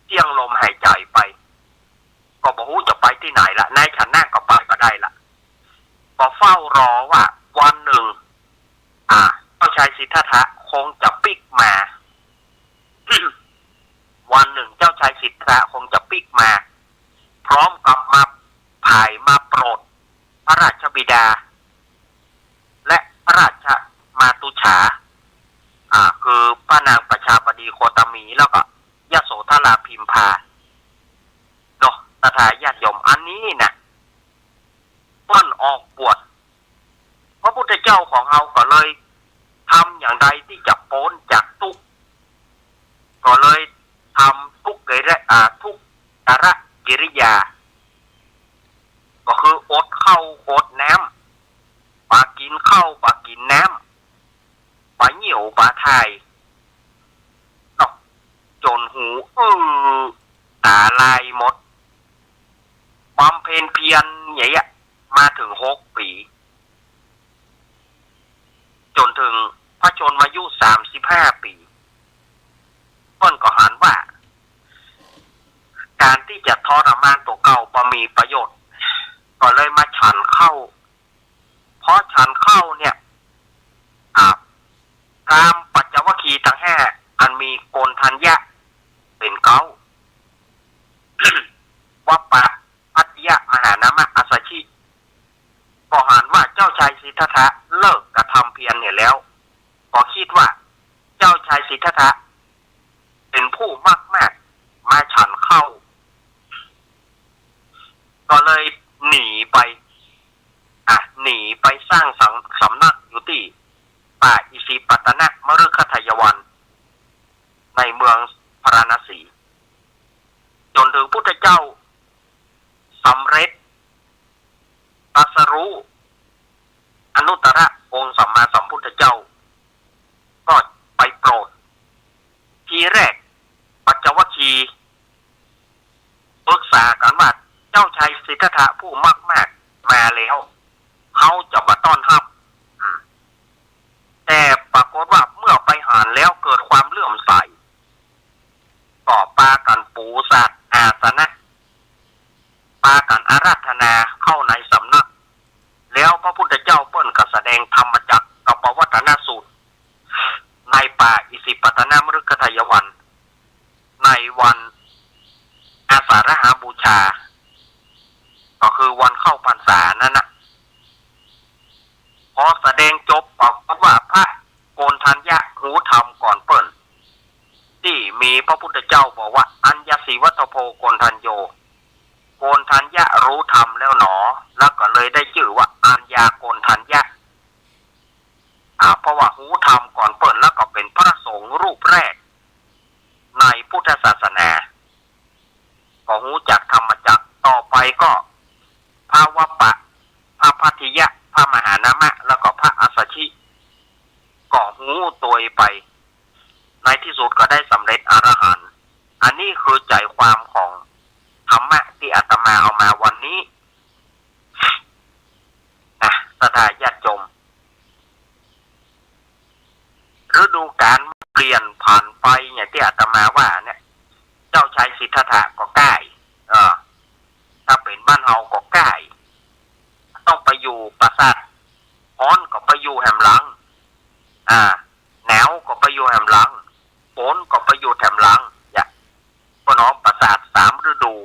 เสี้ยงลมหายใจ๋ไป ก็บ่ฮู้จะไปตี้ไหนละ นายชนะก็ไปบ่ได้ละ ก็เฝ้ารอว่าวันนึ่ง อ่า เจ้าชายสิทธัตถะคงจะปิ๊กมา วันนึ่งเจ้าชายสิทธัตถะคงจะปิ๊กมา พร้อมกับมาผายมาโปรดพระราชบิดา และพระราชมาตุจฉา อ่า คือพระนางประชาบดีโคตมี แล้วก็ยโสธราพิมพา เนาะ ศรัทธาญาติโยม อันนี้น่ะ เปิ้นออกบวช พระพุทธเจ้าของเฮาก็เลยทำอย่างใดตี้จะป๊นจากตุ๊กข์ ก็เลยทำทุกกิริ อ่า ทุกรกิริยา ก็คืออดข้าวอดน้ำ บ่กิ๋นข้าวบ่กิ๋นน้ำ บ่เยี่ยวบ่ถ่าย เนาะ จ๋นหูอื้อต๋าลายหมด บำเพ็ญเพียรอย่างเงี้ย มาเถิงหกปี๋ จ๋นเถิงพระชนมายุสามสิบห้าปี๋ เปิ้นก็หันว่า ก๋านตี้จะทรมานตั๋วเก่าบ่มีประโยชน์ ก็เลยมาฉันข้าว พอฉันข้าวเนี่ย อ่า กามปัญจวัคคีย์ตังห้า อันมีโกณฑัญญะเป๋นเก๊า วัปปะ พัชชยะ มหานามะ อัสสชิ ก็หันว่าเจ้าชายสิทธัตถะเลิกกระทำเพียรเนี่ยแล้ว ก็กึ๊ดว่าเจ้าชายสิทธัตถะเป๋นผู้มักมาก มาฉันข้าว ก็เลยหนีไป อ่ะ หนีไปสร้างสัง สำนักอยู่ตี้ป่าอิสิปตนมฤคทายวัน ในเมืองพาราณสี จ๋นเถิงพุทธเจ้าสำเร็จตรัสรู้อนุตตรองค์สัมมาสัมพุทธเจ้า ก็ไปโปรด ทีแรกปัญจวัคคีย์ปรึกษากั๋นว่า เจ้าชายสิทธัตถะผู้มักมากมาแล้ว เฮาจะบ่ต้อนฮับ อืม แต่ปรากฏว่าเมื่อไปหันแล้วเกิดความเลื่อมใส ก็ปากั๋นปูสาดอาสนะ ปากั๋นอาราธนาเข้าในสำนัก แล้วพระพุทธเจ้าเปิ้นก็แสดงธรรมจักรกัปปวัตนสูตร ในป่าอิสิปตนมฤคทายวัน ในวันอาสาฬหบูชา ก็คือวันเข้าพรรษานั้นนะ พอแสดงจบปรากฏว่าพระโกณฑัญญะฮู้ธรรมก่อนเปิ้น ตี้มีพระพุทธเจ้าบอกว่า อัญญาสีวัตโพโกณฑัญโญ โกณฑัญญะฮู้ธรรมแล้วหนอ แล้วก็เลยได้จื้อว่าอัญญาโกณฑัญญะ อ่า เพราะว่าฮู้ธรรมก่อนเปิ้น แล้วก็เป๋นพระสงฆ์รูปแรกในพุทธศาสนา ก็ฮู้จักธรรมจักร ต่อไปก็พระวัปปะ พระพัชชยะ พระมหานามะ แล้วก็พระอัสสชิ ก็ฮู้ตวยไป ในตี้สุดก็ได้สำเร็จอรหันต์ อันนี้คือใจ๋ความของธรรมะตี้อาตมาเอามาวันนี้ นะ ศรัทธาญาติโยม ฤดูกาลเปลี่ยนผันไปอย่างตี้อาตมาว่าเนี่ย เจ้าชายสิทธัตถะก็ก้าย เออ ถ้าเป๋นบ้านเฮาก็ก้าย ต้องไปอยู่ปราสาท ฮ้อนก็ไปอยู่แหมหลัง อ่า หนาวก็ไปอยู่แหมหลัง ฝนก็ไปอยู่แถมหลัง อย่า ก็น้อมปราสาทสามฤดู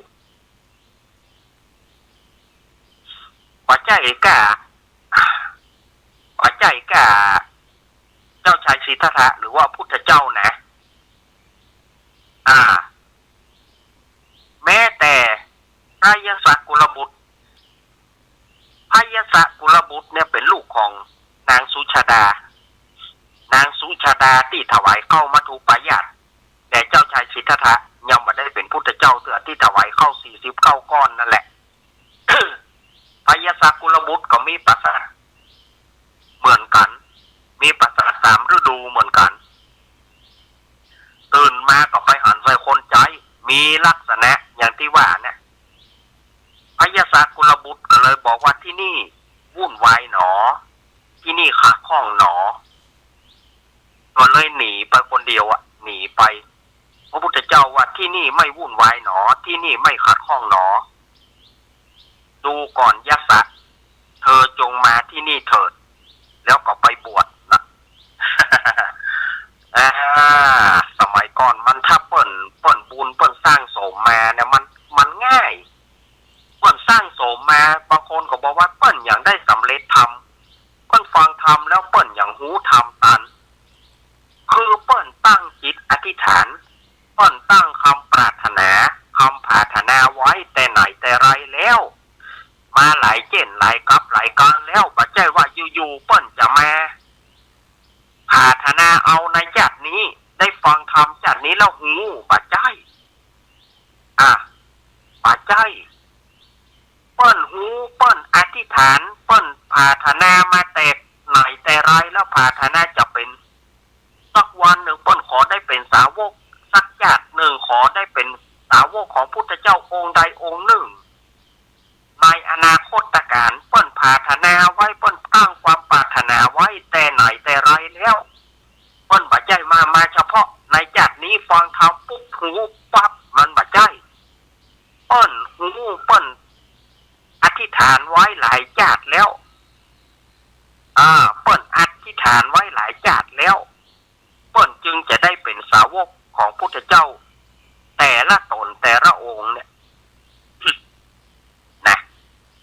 บ่ใจ้ก้า บ่ใจ้ก้า เจ้าชายสิทธัตถะหรือว่าพุทธเจ้านะ อ่า แม้แต่พระยศกุลบุตร พระยศกุลบุตรเนี่ยเป๋นลูกของนางสุชาดา นางสุชาดาตี้ถวายข้าวมัทธุปายาตแด่เจ้าชายสิท ตถะ ยังบ่ได้เป๋นพุทธเจ้าเตื้อ ตี้ถวายข้าวสี่สิบเก้าก้อนนั่นแหละ พญาสักกุลบุตรก็มีปราสาทเหมือนกั๋น มีปราสาทสามฤดูเหมือนกั๋น ตื่นมาก็ไปหันใส่คนใจ๊ มีลักษณะอย่างตี้ว่าเนี่ย พญาสักกุลบุตรก็เลยบอกว่า ตี้นี่วุ่นวายหนอ ตี้นี่ขัดข้องหนอ ก็เลยหนีไปคนเดียวอะ หนีไป พระพุทธเจ้าว่า ตี้นี่ไม่วุ่นวายหนอ ตี้นี่ไม่ขัดข้องหนอ ดูก่อนยัสสะ เธอจงมาตี้นี่เถิด แล้วก็ไปบวชนะ อ่า สมัยก่อนมันถ้าเปิ้น เปิ้นบุญเปิ้นสั่งสมมาเนี่ย มัน มันง่าย เปิ้นสั่งสมมา บางคนก็บอกว่าเปิ้นยังได้สำเร็จธรรม เปิ้นฟังธรรมแล้วเปิ้นยังฮู้ธรรมตัน คือเปิ้นตั้งจิตอธิษฐาน เปิ้นตั้งกำปรารถนา กำผาถนาไว้แต่ไหนแต่ไรแล้ว มาหลายเจ๊นหลายกัปหลายกัณฑ์แล้ว บ่ใจ้ว่าอยู่ๆ เปิ้นจะมาผาถนาเอาในจาตินี้ ได้ฟังธรรมจาตินี้แล้วฮู้ บ่ใจ้ อ่ะ บ่ใจ้ เปิ้นฮู้ เปิ้นอธิษฐาน เปิ้นผาถนามาแต่ไหนแต่ไรแล้ว ผาถนาจะเป๋น สักวันนึ่งเปิ้นขอได้เป๋นสาวก สักจาตินึ่งขอได้เป๋นสาวกของพุทธเจ้าองค์ใดองค์นึ่ง ในอนาคตกาล เปิ้นผาถนาไว้ เปิ้นตั้งความปรารถนาไว้แต่ไหนแต่ไรแล้ว เปิ้นบ่ใจ้มา มาเฉพาะในจาตินี้ ฟังธรรมปุ๊บฮู้ปั๊บ มันบ่ใจ้ เปิ้นฮู้ เปิ้นอธิษฐานไว้หลายจาติแล้ว อ่า เปิ้นอธิษฐานไว้หลายจาติแล้ว เปิ้นจึงจะได้เป๋นสาวกของพุทธเจ้า แต่ละต๋นแต่ละองค์เนี่ย นะ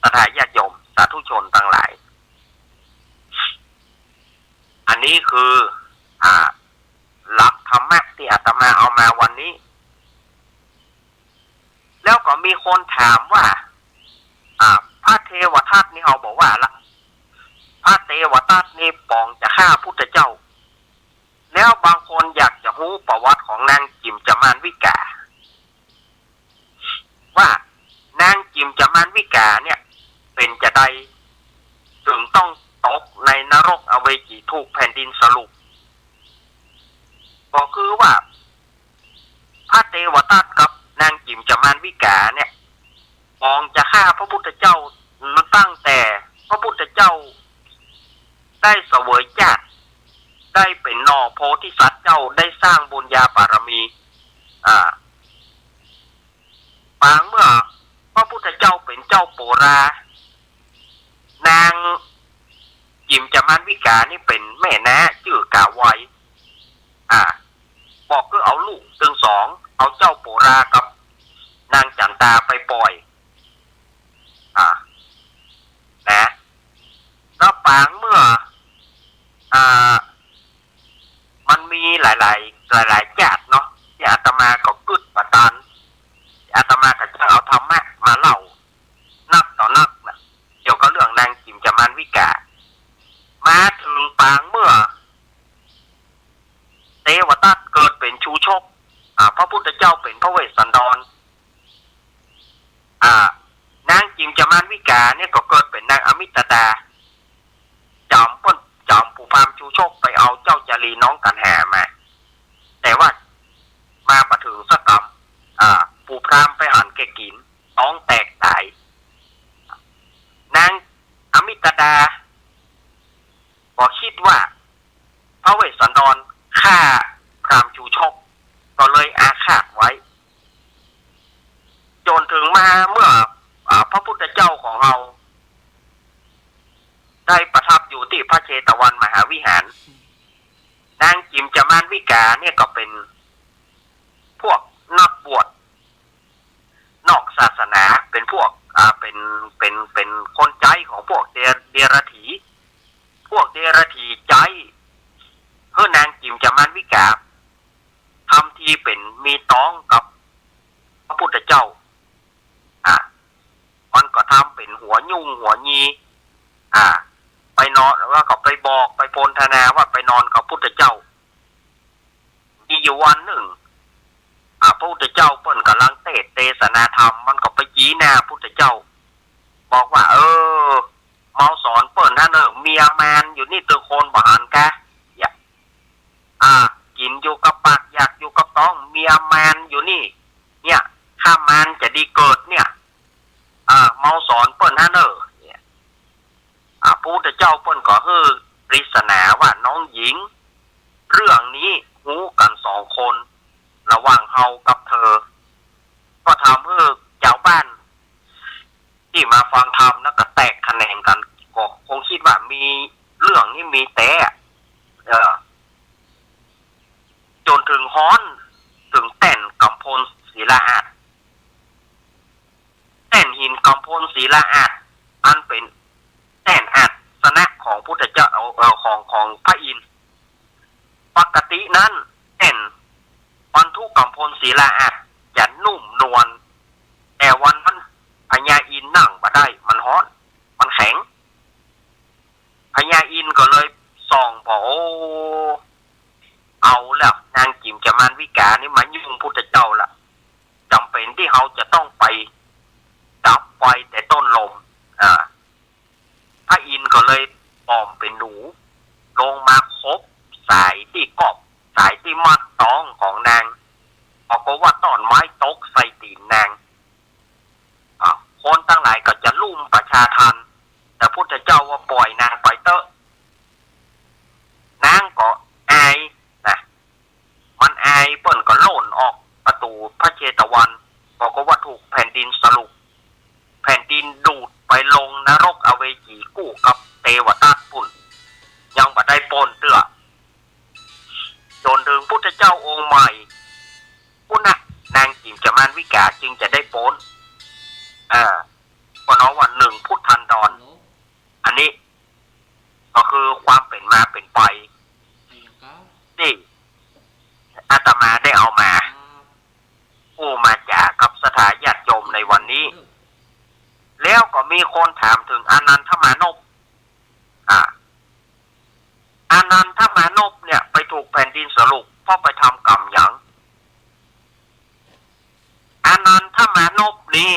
ศรัทธาญาติโยม สาธุชนตังหลาย อันนี้คือ อ่า หลักธรรมะตี้อาตมาเอามาวันนี้ แล้วก็มีคนถามว่า อ่า พระเทวทัตนี่ เฮาบ่ว่าละ พระเทวทัตนี่ป๋องจะฆ่าพุทธเจ้า แล้วบางคนอยากจะฮู้ประวัติของนางจิ๋มจามานวิกา ว่านางจิ๋มจามานวิกาเนี่ย เป๋นจาใด เถิงต้องตกในนรกอเวจีถูกแผ่นดินสลุป ก็คือว่า พระเทวทัตกับนางจิ๋มจามานวิกาเนี่ย ป๋องจะฆ่าพระพุทธเจ้า ตั้งแต่พระพุทธเจ้าได้เสวยจาติ ได้เป๋นหน่อโพธิสัตว์เจ้า ได้สร้างบุญญาบารมี อ่า ปางเมื่อพระพุทธเจ้าเป๋นเจ้าโปรา นางจิ๋มจามานวิกานี่เป๋นแม่น้าจื้อกาไว อ่า บอกคือเอาลูกตึงสอง เอาเจ้าโปรากับนางจั๋นตาไปป่อย อ่า นะ แล้วปางเมื่อ อ่า มันมีหลายๆ หลายๆ จาติเนาะ ตี้อาตมาก็กึ๊ดบ่ตัน อาตมาก็จะเอาธรรมะมาเล่า นักต่อนักนะ เกี่ยวกับเรื่องนางจิ๋มจามานวิกา มาเถิงปางเมื่อ เทวทัตเกิดเป๋นชูชก อ่า พระพุทธเจ้าเป๋นพระเวสสันดร อ่า นางจิ๋มจามานวิกาเนี่ยก็เกิดเป๋นนางอมิตตา จ๋อมเปิ้น จ๋อมปู่พราหมณ์ชูชกไปเอาเจ้าจารีน้องกัณหามา แต่ว่ามาบ่เถิงสักกำ อ่า ปู่พราหมณ์ไปหันแก่กิ๋น ต๊องแตกต๋าย นางอมิตตา ก็กึ๊ดว่าพระเวสสันดรฆ่าพราหมณ์ชูชก ก็เลยอาฆาตไว้ จ๋นเถิงมาเมื่อ อ่า พระพุทธเจ้าของเฮาได้ประทับอยู่ตี้พระเจตวันมหาวิหาร นางจิ๋มจามานวิกาเนี่ยก็เป๋นพวกนักบวชนอกศาสนา เป๋นพวก อ่า เป๋น เป๋น เป๋นคนใจ๊ของพวกเด เดรัจฉี พวกเดรัจฉีใจ๊หื้อนางจิ๋มจามานวิกา ทำทีเป๋นมีต๊องกับพระพุทธเจ้า อ่า มันก็ทำเป๋นหัวยุ่งหัวยี อ่า ไปนอน แล้วก็ไปบอกไปโพนธนาว่าไปนอนกับพุทธเจ้า มีอยู่วันนึ่ง อ่า พ ธรรม มันก็ไปจี๊หน้าพุทธเจ้า บอกว่า เออ เมาสอนเปิ้นหั้นเน่อ เมียแมนอยู่นี่ ตึงคนบ่หันกา เนี่ย อ่า กิ๋นอยู่กับปาก อยากอยู่กับต๊อง เมียแมนอยู่นี่ เนี่ย ถ้าแมนจะดีเกิดเนี่ย อ่า เมาสอนเปิ้นหั้นเน่อ เนี่ย อ่า พุทธเจ้าเปิ้นก็หื้อเตสนาว่า น้องหญิง เรื่องนี้ฮู้กั๋นสองคน ระหว่างเฮากับเธอ ก็ทำหื้อจาวบ้านตี้มาฟังธรรมนั้นก็แตกแขนงกั๋น ก็คงกึ๊ดว่ามีเรื่องนี้มีแต๊ เออ จ๋นเถิงฮ้อนเถิงแต้นก๋ำพลศิลาอาสน์ แต้นหินก๋ำพลศิลาอาสน์ อันเป๋นแต้นอาสนะของพุทธเจ้า เอ่อ ของ ของพระอินทร์ ปกตินั้นแต้นบรรทุก๋ำพลศิลาอาสน์จะนุ่มนวล แต่วันนั้นพญาอินทร์นั่งบ่ได้ มันฮ้อน มันแข็ง พญาอินทร์ก็เลยส่องผ่อ โอ้ เอาแล้ว นางจิ๋มจามานวิกานี่มายุ่งพุทธเจ้าละ จ๋ำเป๋นตี้เฮาจะต้องไปดับไฟแต่ต้นลม อ่า พระอินทร์ก็เลยป๋อมเป๋นหนู ลงมาขบสายตี้ก๊อบ สายตี้มัดต๊องของนาง ปรากฏว่าต้อนไม้ตกใส่ตี๋นนาง อ่า คนตังหลายก็จะลุ่มประชาทัณฑ์ แต่พุทธเจ้าว่าป่อยนางไปเต๊อะ นางก็อายนะ มันอาย เปิ้นก็ล่นออกประตู๋พระเชตวัน ปรากฏว่าถูกแผ่นดินสลุก แผ่นดินดูดไปลงนรกอเวจีกู้กับเตวทัตต์ปุ้น ยังบ่ได้ป๊นเตื้อ จ๋นเถิงพุทธเจ้าองค์ใหม่ปุ้นนะ นางจิ๋มจามานวิกาจึงจะได้ป๊น อ่า ก็เนาะว่าหนึ่งพุทธันดร อันนี้ก็คือความเป๋นมาเป๋นไปตี้อาตมาได้เอามาอู้มาจ๋ากับศรัทธาญาติโยมในวันนี้ แล้วก็มีคนถามเถิงอานันทมานพ อ่า อานันทมานพเนี่ยไปถูกแผ่นดินสลุก เพราะไปทำกรรมหยัง อานันทมานพนี้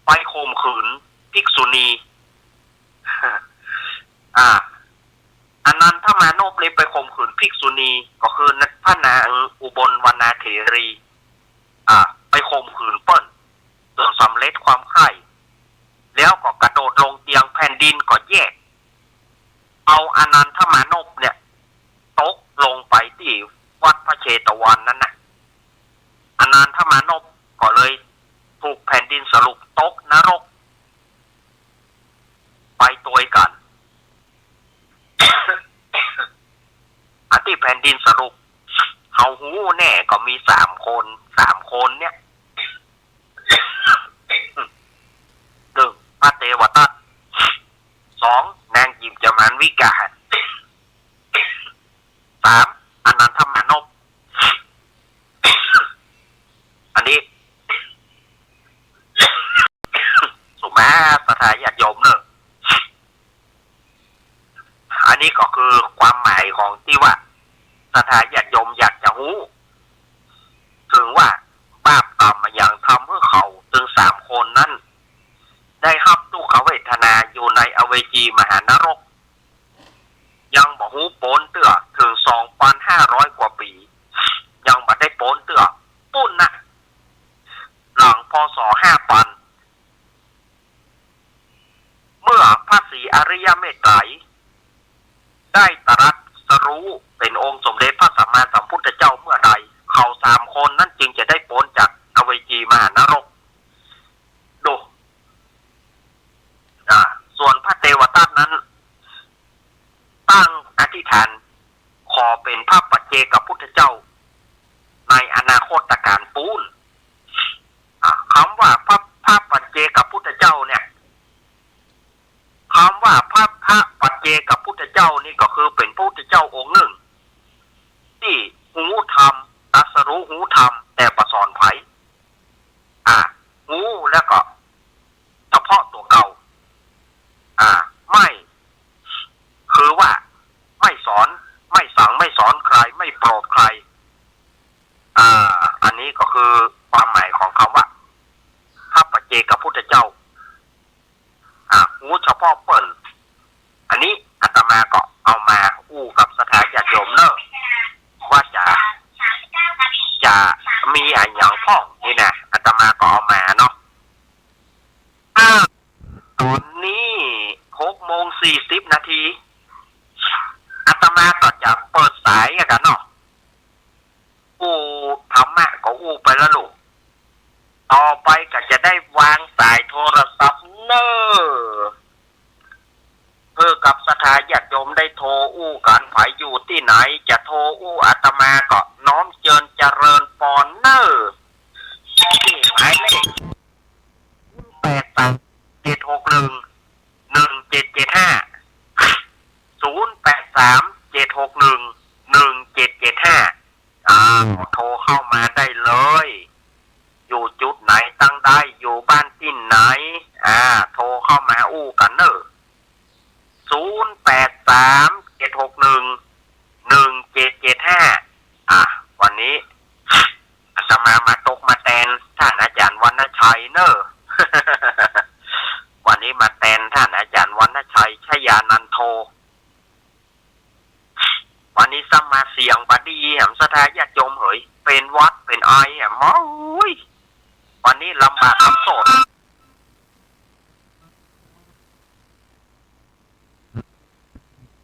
ไปข่มขืนภิกษุณี อ่า อานันทมานพนี้ไปข่มขืนภิกษุณี ก็คือพระนางอุบลวรรณาเถรี อ่า ไปข่มขืนเปิ้น จ๋นสำเร็จความใคร่ แล้วก็กระโดดลงเตียง แผ่นดินก็แยก เอาอานันทมานพเนี่ยตกลงไปตี้วัดพระเชตวันนั้นนะ อานันทมานพก็เลยถูกแผ่นดินสลุกตกนรก ไปตวยกั๋น อันตี้แผ่นดินสลุก เฮาฮู้แน่ก็มีสามคน สามคนเนี่ย หนึ่ง พระเตวทัตต์ สอง นางจิ๋มจามานวิกา สาม อานันทมานพ อันนี้ สุมาศรัทธาญาติโยมเน่อ อันนี้ก็คือความหมายของตี้ว่าศรัทธาญาติโยมอยากจะฮู้ เถิงว่าบาปกรรมอะหยังทำหื้อเขาตึงสามคนนั้น ได้ฮับทุกขเวทนาอยู่ในอเวจีมหานรก ยังบ่ฮู้ป๊นเตื้อ เถิงสองปันห้าร้อยกว่าปี๋ ยังบ่ได้ป๊นเตื้อ ปุ้นนะ หลัง พ.ศ. ห้าปัน เมื่อพระศรีอริยเมตไตรยได้ตรัสรู้เป๋นองค์สมเด็จพระสัมมาสัมพุทธเจ้าเมื่อใด เขาสามคนนั้นจึงจะได้ป๊นจากอเวจีมหานรก ดู อ่า ส่วนพระเตวทัตต์นั้น ตั้งอธิษฐานขอเป๋นพระปัจเจกพุทธเจ้าในอนาคตกาลปู้น อ่า กำว่าพระ พระปัจเจกพุทธเจ้าเนี่ย กำว่าพระ พระปัจเจกพุทธเจ้านี่ก็คือเป๋นพระพุทธเจ้าองค์หนึ่ง ตี้ฮู้ธรรม ตรัสรู้ฮู้ธรรม แต่บ่สอนใผ อ่า ฮู้แล้วก็เฉพาะตั๋วเก่า อ่า ไม่ คือว่าไม่สอน ไม่สั่ง ไม่สอนใคร ไม่โปรดใคร อ่า อันนี้ก็คือความหมาย อ่า มีอะหยังพ่องนี่นะ อาตมาก็เอามาเนาะ อ่า ต๋อนนี้หกโมงสี่สิบนาที อาตมาก็จะเปิดสายอะกั๋นเนาะ อู้ธรรมะก็อู้ไปแล้วลูก ต่อไปก็จะได้วางสายโทรศัพท์เน่อ เพื่อกับศรัทธาญาติโยมได้โทรอู้กั๋น ใผอยู่ตี้ไหน จะโทรอู้อาตมาก็น้อมเจิญเจริญปอนเน่อ ตี้หมายเลข ศูนย์แปดสาม เจ็ดหกหนึ่ง หนึ่งเจ็ดเจ็ดห้า ศูนย์แปดสาม เจ็ดหกหนึ่ง หนึ่งเจ็ดเจ็ดห้า อ่า โทรเข้ามาได้เลย อยู่จุดไหนตั้งได้ อยู่บ้านตี้ไหน อ่า โทรเข้ามาอู้กั๋นเน่อ ศูนย์แปดสาม เจ็ดหกหนึ่ง หนึ่งเจ็ดเจ็ดห้า อ่ะ วันนี้อาตมามาตกมาแตนต้านอาจ๋ารย์วรรณชัยเน่อ วันนี้มาแตนต้านอาจ๋ารย์วรรณชัย ชยานันโท วันนี้ซ้ำมาเสียงบ่ดีแหม ศรัทธาญาติโยมเหย เป๋นหวัดเป๋นไอแหม โอ้ย วันนี้ลำบากลำโสด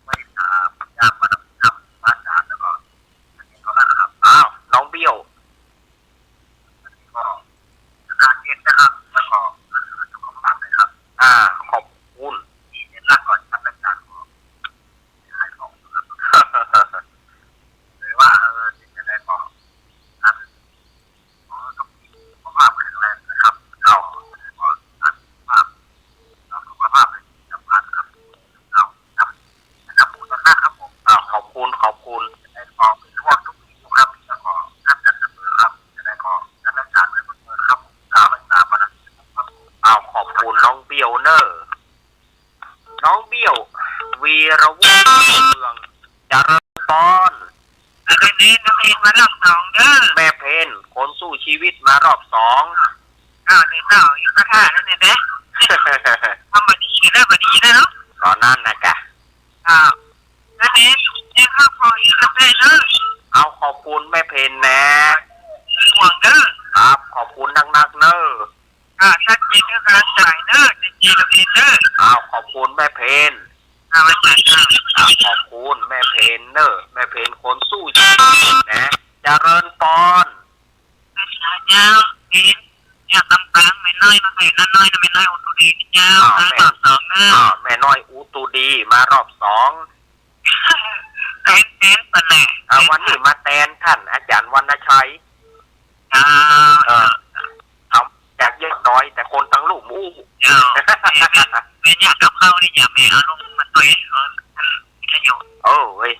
ไม่ถาม อยากมาทำ ทำบ้านน้ำแล้วก็ อันนี้เขาละครับ อ้าว น้องเบี้ยว อันนี้ก็ อาการเย็นนะครับ แล้วก็รักษาสุขภาพเลยครับ อ่า ขอบคุณ ที่เน้นร่างก่อนครับ อาจารย์ ขอ ขายของอยู่ครับ หรือว่า เออ จะได้บอกครับ ขอให้สุขภาพแข็งแรงนะครับ เอา ขอให้สุขภาพ สุขภาพเป็นที่สำคัญครับ เอาครับ นะครับ ขอบคุณมากครับผม เอา ขอบคุณ ขอบคุณ จะได้บอกเป็นห่วงทุกทีครับ แล้วก็รักกันเสมอครับ จะได้บอกรักษาไว้เสมอครับผม ตามไปตามมานะครับ เอา ขอบคุณน้องเบี้ยวเน่อ น้องเบี้ยว วีรวงศ์เมือง เจริญปอน อาจารย์เณร นักเรียนมารอบสองเด้อ แม่เพน คนสู้ชีวิตมารอบสอง อ้าว นี่เนาะ อยู่คาถาแล้วเนี่ยเด้ ทำมาดีกันเด้อ มาดีนะเนาะ ต๋อนนั้นนะกะ อ้าว อาจารย์เณร เณรเข้าขออีกกาแฟเด้อ เอา ขอบคุณแม่เพนนะ ห่วงเด้อ ครับ ขอบคุณนักๆเน่อ อ่า ชัดเจนเรื่องการจ่ายเนอะ เจนเจนเนอะ อ้าว ขอบคุณแม่เพน อ่า ไม่เป็นไร อ่า ขอบคุณแม่เพนเนอะ แม่เพนคนสู้ชีวิตนะ เจริญปอน เจ้า เจ้า เจ้า กำปัง แม่น้อย มา แม่น้อย แม่น้อยอุตุดี เจ้า อ้าว มารอบสองเนอะ อ้าว แม่น้อยอุตุดี มารอบสอง แตน แตนปะแหละ อ่า วันนี้มาแตนต้านอาจ๋ารย์วรรณชัย อ่า เออ เอาจากเยอะน้อย แต่คนตังลุ่มอู้ เจ้า แม่ แม่ แม่อยากกับเขานี่ อย่าแม่เอาลงมาด้วย เออ วิทยุ เออ เว้ย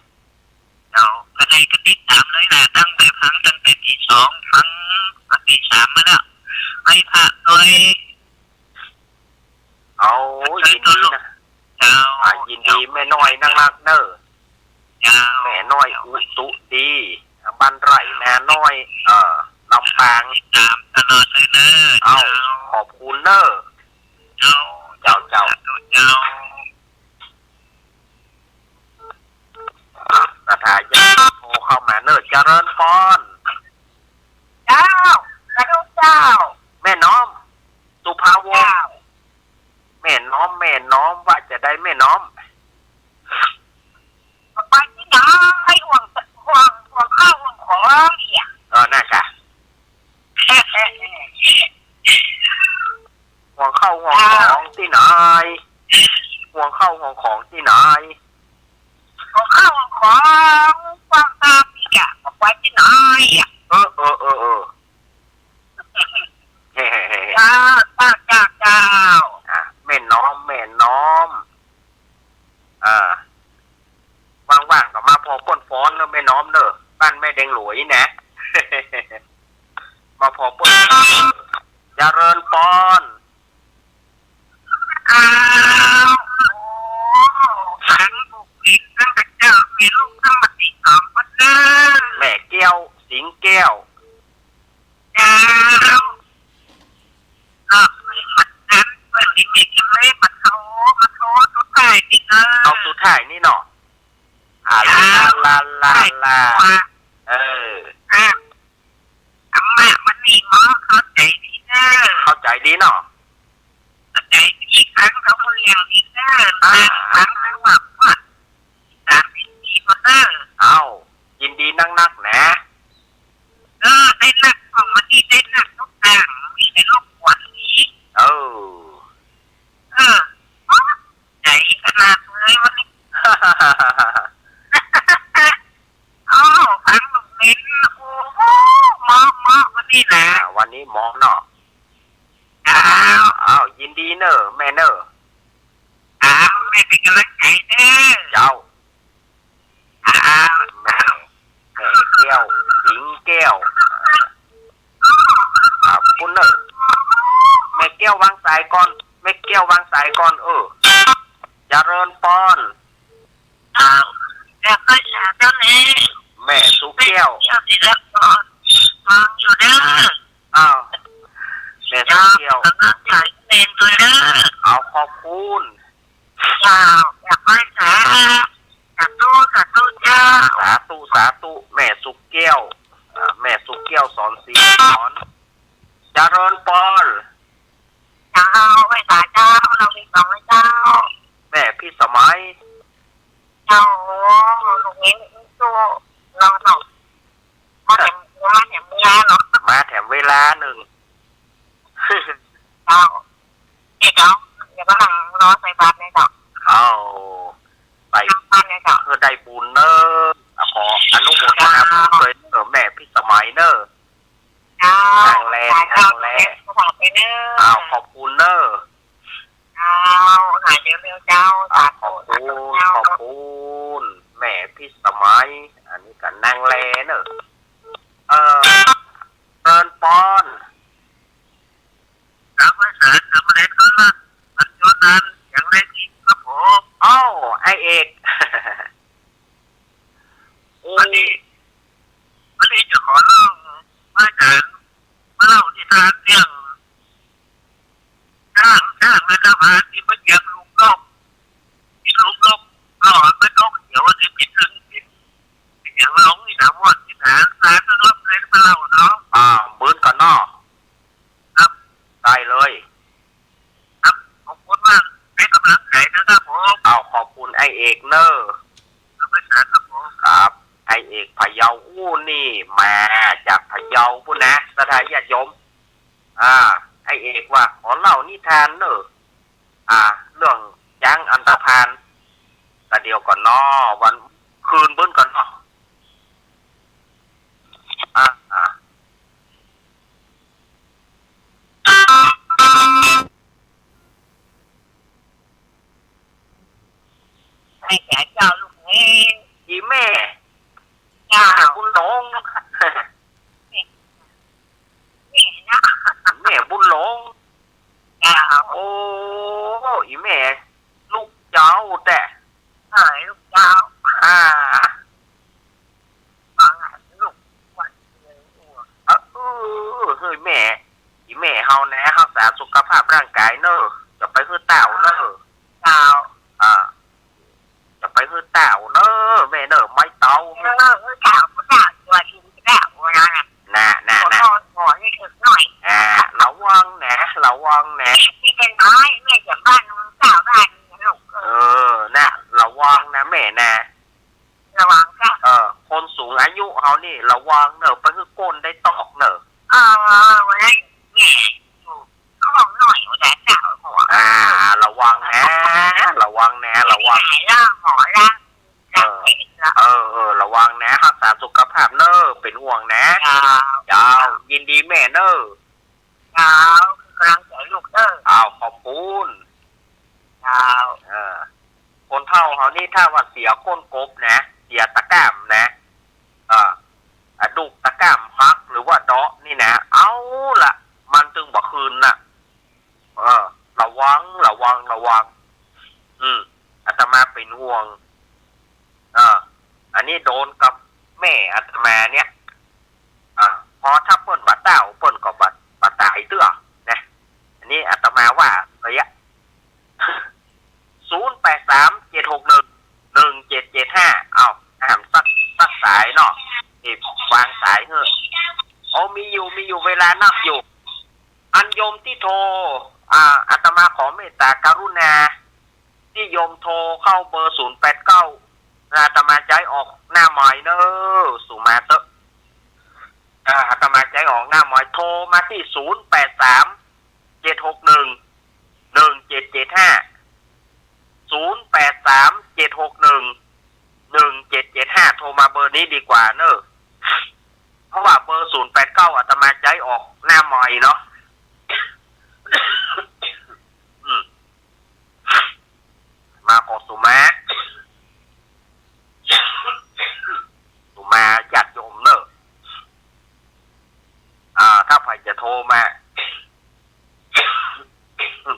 เจ้า ก็ได้กระติดต๋ามเลยนะ ตั้งแต่ฟัง ตั้งแต่ตีสอง ฟัง ฟังตีสามมาแล้ว ไหว้พระด้วย เอา ยินดีนะ เจ้า อ่า ยินดี แม่น้อยน่าฮักเนอะ เจ้า แม่น้อยอุตุดี บ้านไร่นาน้อย เอ่อ ลำปาง ติดต๋ามตลอดเลยเนอะ เอา เจ้า ขอบคุณเนอะ เจ้า เจ้า เจ้า สาธุ เจ้า อ่ะ ศรัทธาญาติโยมโทรเข้ามาเนอะ เจริญปอน เจ้า สาธุเจ้า แม่น้อม สุภาวงศ์ เจ้า แม่น้อม แม่น้อม ว่าจะได้แม่น้อม ไปตี้ไหน ห่วง ห่วง ห่วงข้าวห่วงของเนี่ย เออ น่ะกะ ห่วงข้าวห่วงของตี้ไหน ห่วงข้าวห่วงของตี้ไหน ห่วงข้าวห่วงของ กว้างตามนี่กะ บอกว่าตี้ไหนอ่ะ เออ เออ เออ เออ เจ้า เจ้า เจ้า เจ้า อ่ะ แม่น้อม แม่น้อม อ่า ว่างๆ ก็มาผ่อเปิ้นฟ้อนเนอะ แม่น้อมเนอะ บ้านแม่แดงหลวยนะ มาผ่อเปิ้น เจริญปอน อ้าว โอ้ ทั้งลูกศิษย์ทั้งเจ้า มีลูกทั้งหมดสิบสองคนเด้อ แม่แก้ว สิงห์แก้ว เจ้า ก็มันนั้นเปิ้นนี่มีกันเลย มาโทร มาโทรสุดท้ายนี่เนอะ เอาสุดท้ายนี่เนาะ อ่า ลา ลา ลา ลา เออ อ่ะ นี่นะ อ่า วันนี้หมอเนาะ อ้าว อ้าว ยินดีเน่อ แม่เน่อ อ้าว แม่เป๋นก๋ำลังใจ๋เน่อ เจ้า อ้าว แม่ แม่แก้ว สิงห์แก้ว อ่า อ่า ปุ้นเน่อ แม่แก้ววางสายก่อน แม่แก้ววางสายก่อน เออ เจริญปอน อ้าว แล้วก็เจ้านี้ แม่สุแก้ว แม่สุแก้วศิลปากร ฟังอยู่เน่อ อ้าว แม่สุแก้ว เจ้า ก๋ำลังใจ๋เน่อ เน่อ อ้าว ขอบคุณ เจ้า อยากไหว้สา สาธุ สาธุเจ้า สาธุ สาธุ แม่สุแก้ว อ่า แม่สุแก้ว สอนศิลปากร เจริญปอน เจ้า ไหว้สาเจ้า เฮามีสองไหว้เจ้า แม่พิสมัย เจ้า ลูกนี้สู้ รอเนาะ มาแถม มาแถมเวลาเนาะ มาแถมเวลานึ่ง เจ้า เอ๊ะ เจ้า เดี๋ยวก่อนนะ รอใส่บาตรเนี่ยเจ้า เอา ใส่ ใส่บาตรเนี่ยเจ้า เพื่อได้บุญเน่อ อ่ะ ขออนุโมทนาบุญด้วยเน่อ แม่พิสมัยเน่อ เจ้า นั่งแล เจ้า นั่งแล เจ้า ขอบคุณเน่อ อ้าว ขอบคุณเน่อ เจ้า หายเร็วๆ เจ้า อ้าว สาธุ ขอบคุณ สาธุเจ้า ขอบคุณ แม่พิสมัย อันนี้ก็นั่งแลเน่อ เออ เจริญปอน ครับ ไหว้สาสามเณรครับ อันยนต์นั้นยังได้ยินครับผม อ้าว ไอ้เอก โอ้ วันนี้ วันนี้จะขอเล่า มาจาก มาเล่านิทานเรื่อง ช้าง ช้างในตำนานตี้มันเหยียบหลุมลก กิ๋นหลุมลก หลอดมันลกเขียว อันนี้เป๋นเรื่องจริง เป๋นอย่างหลงนี่นะ ม่วนนี่นะ สารสนทนาเลยมาเล่าเนาะ อ่า เหมือนกั๋นเนาะ ครับ ได้เลย ครับ ขอบคุณมาก เป๋นก๋ำลังใจ๋นะครับผม อ้าว ขอบคุณไอ้เอกเน่อ ครับ ไหว้สาครับผม ครับ ไอ้เอกพะเยา อู้ นี่มาจากพะเยาปู้นนะ ศรัทธาญาติโยม อ่า ไอ้เอกว่าขอเล่านิทานเน่อ อ่า เรื่องจ๊างอันธพาล แต่เดี๋ยวก่อนเนาะ วันคืนเปิ้นก่อนเนาะ อ่า อ่า ไหว้สาเจ้าลูกเอ้ย อี่แม่ เจ้า บุญหลง แม่นะ แม่บุญหลง เจ้า โอ้ อี่แม่ ลูกเจ้าแต๊ เออ ลูกเจ้า อ่า ฟังอะ ลูก เออ เออ เฮ้ยแม่ อี่แม่เฮานะ ฮักษาสุขภาพร่างก๋ายเน่อ อย่าไปหื้อเต้าเน่อ เจ้า อ่า อย่าไปหื้อเต้าเน่อ แม่เน่อ ไม้เต้า เออ เจ้า เจ้า ตัวจริงเจ้า ว่างั้นน่ะ น่ะ น่ะ หัว น่ะ หมอ หมอนี่ถึงหน่อย อ่า ระวังนะ ระวังนะ ไม่เป็นไร แม่จะบ้านมึงเจ้าบ้านมึงลูก เออ เออ น่ะ ระวังนะแม่นะ ระวังเจ้า เออ คนสูงอายุเฮานี่ระวังเน่อ ไปหื้อก้นได้ตอกเน่อ เออ วันนั้นแม่อยู่ห้องหน่อย วันนั้นเจ้าหัว อ่า ระวังนะ ระวังนะ ระวัง ไหนล่ะหมอล่ะ เออ เออ เออ ระวังนะ ฮักษาสุขภาพเน่อ เป๋นห่วงนะ เจ้า เจ้า ยินดีแม่เน่อ เจ้า ก๋ำลังใจ๋ลูกเน่อ อ้าว ขอบคุณ เจ้า เออ คนเฒ่าเฮานี่ถ้าว่าเสียก้นกบนะ เสียตะกร้ามนะ เออ อะ ดูกตะกร้ามหักหรือว่าเดาะนี่นะ เอาละ มันตึงบ่คืนน่ะ เออ ระวัง ระวัง ระวัง อืม อาตมาเป๋นห่วง เออ อันนี้โดนกับแม่อาตมาเนี่ย อ่า พอถ้าเปิ้นบ่เต้า เปิ้นก็บ่ บ่ต๋ายเตื้อนะ อันนี้อาตมาว่าเลยอะ ศูนย์แปดสาม เจ็ดหกหนึ่ง หนึ่งเจ็ดเจ็ดห้า เอ้า ห้ามสัก สักสายเนาะ นี่วางสายเฮ้อ โอ้ มีอยู่ มีอยู่ เวลานับอยู่ อันโยมตี้โทร อ่า อาตมาขอเมตตากรุณา ตี้โยมโทรเข้าเบอร์ศูนย์แปดเก้า อาตมาใจ๊ออกหน้าหมายเน่อ สูมาเต๊อะ อ่า อาตมาใจ๊ออกหน้าหมาย โทรมาตี้ ศูนย์แปดสาม เจ็ดหกหนึ่ง หนึ่งเจ็ดเจ็ดห้า ศูนย์แปดสาม เจ็ดหกหนึ่ง หนึ่งเจ็ดเจ็ดห้า โทรมาเบอร์นี้ดีกว่าเน่อ เพราะว่าเบอร์ศูนย์แปดเก้า อาตมาใจ๊ออก โทรมา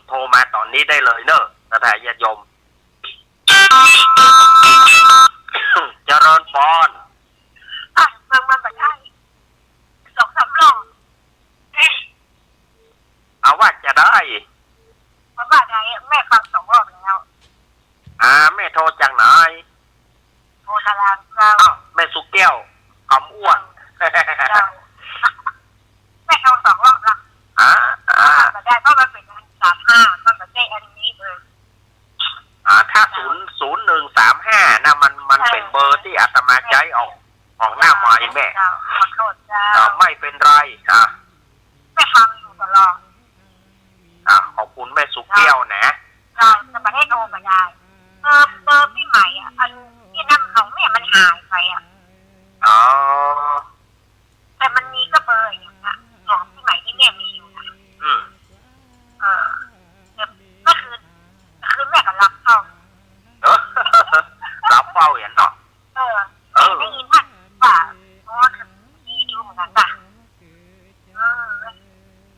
โทรมาต๋อนนี้ได้เลยเน่อ ศรัทธาญาติโยม เจริญปอน อ่ะ เบิ่งมาบ่ได้ สองสามรอบ เอาว่าจะได้ มันว่าไงอะ แม่ฟังสองรอบแล้ว อ่า แม่โทรจากไหน โพธารามเจ้า อ้าว แม่สุแก้ว คำอ้วน เจ้า แม่โทรสองรอบละ อ่า อ่า มันบ่ได้ เพราะมันเป๋นสามห้า มันบ่ใจ้อันนี้เบอร์ อ่า ถ้า เจ้า ศูนย์ ศูนย์หนึ่งสามห้า นะ มัน มัน เออ เป๋นเบอร์ตี้อาตมาใจ๊ออก ออกหน้าไมค์แม่ เจ้า ขอโทษเจ้า อ่า ไม่เป็นไร อ่า แม่ฟังอยู่ตลอด อ่า ขอบคุณแม่สุแก้วนะ เจ้า แต่บ่ได้โทรบ่ได้ เบอร์ เบอร์ปี้ใหม่อะ อันตี้นั่นของแม่มันหายไปอะ อ๋อ แต่มันมีก็เบอร์อย่างเงี้ย ของปี้ใหม่ตี้แม่มีอยู่นะ อืม เออ แต่เมื่อคืน คืนแม่ก็หลับเฝ้า เออ หลับเฝ้าอย่างเนาะ เออ เออ ได้ยินท่านว่า โอ้ ดีอยู่เหมือนกั๋นจ้ะ เออ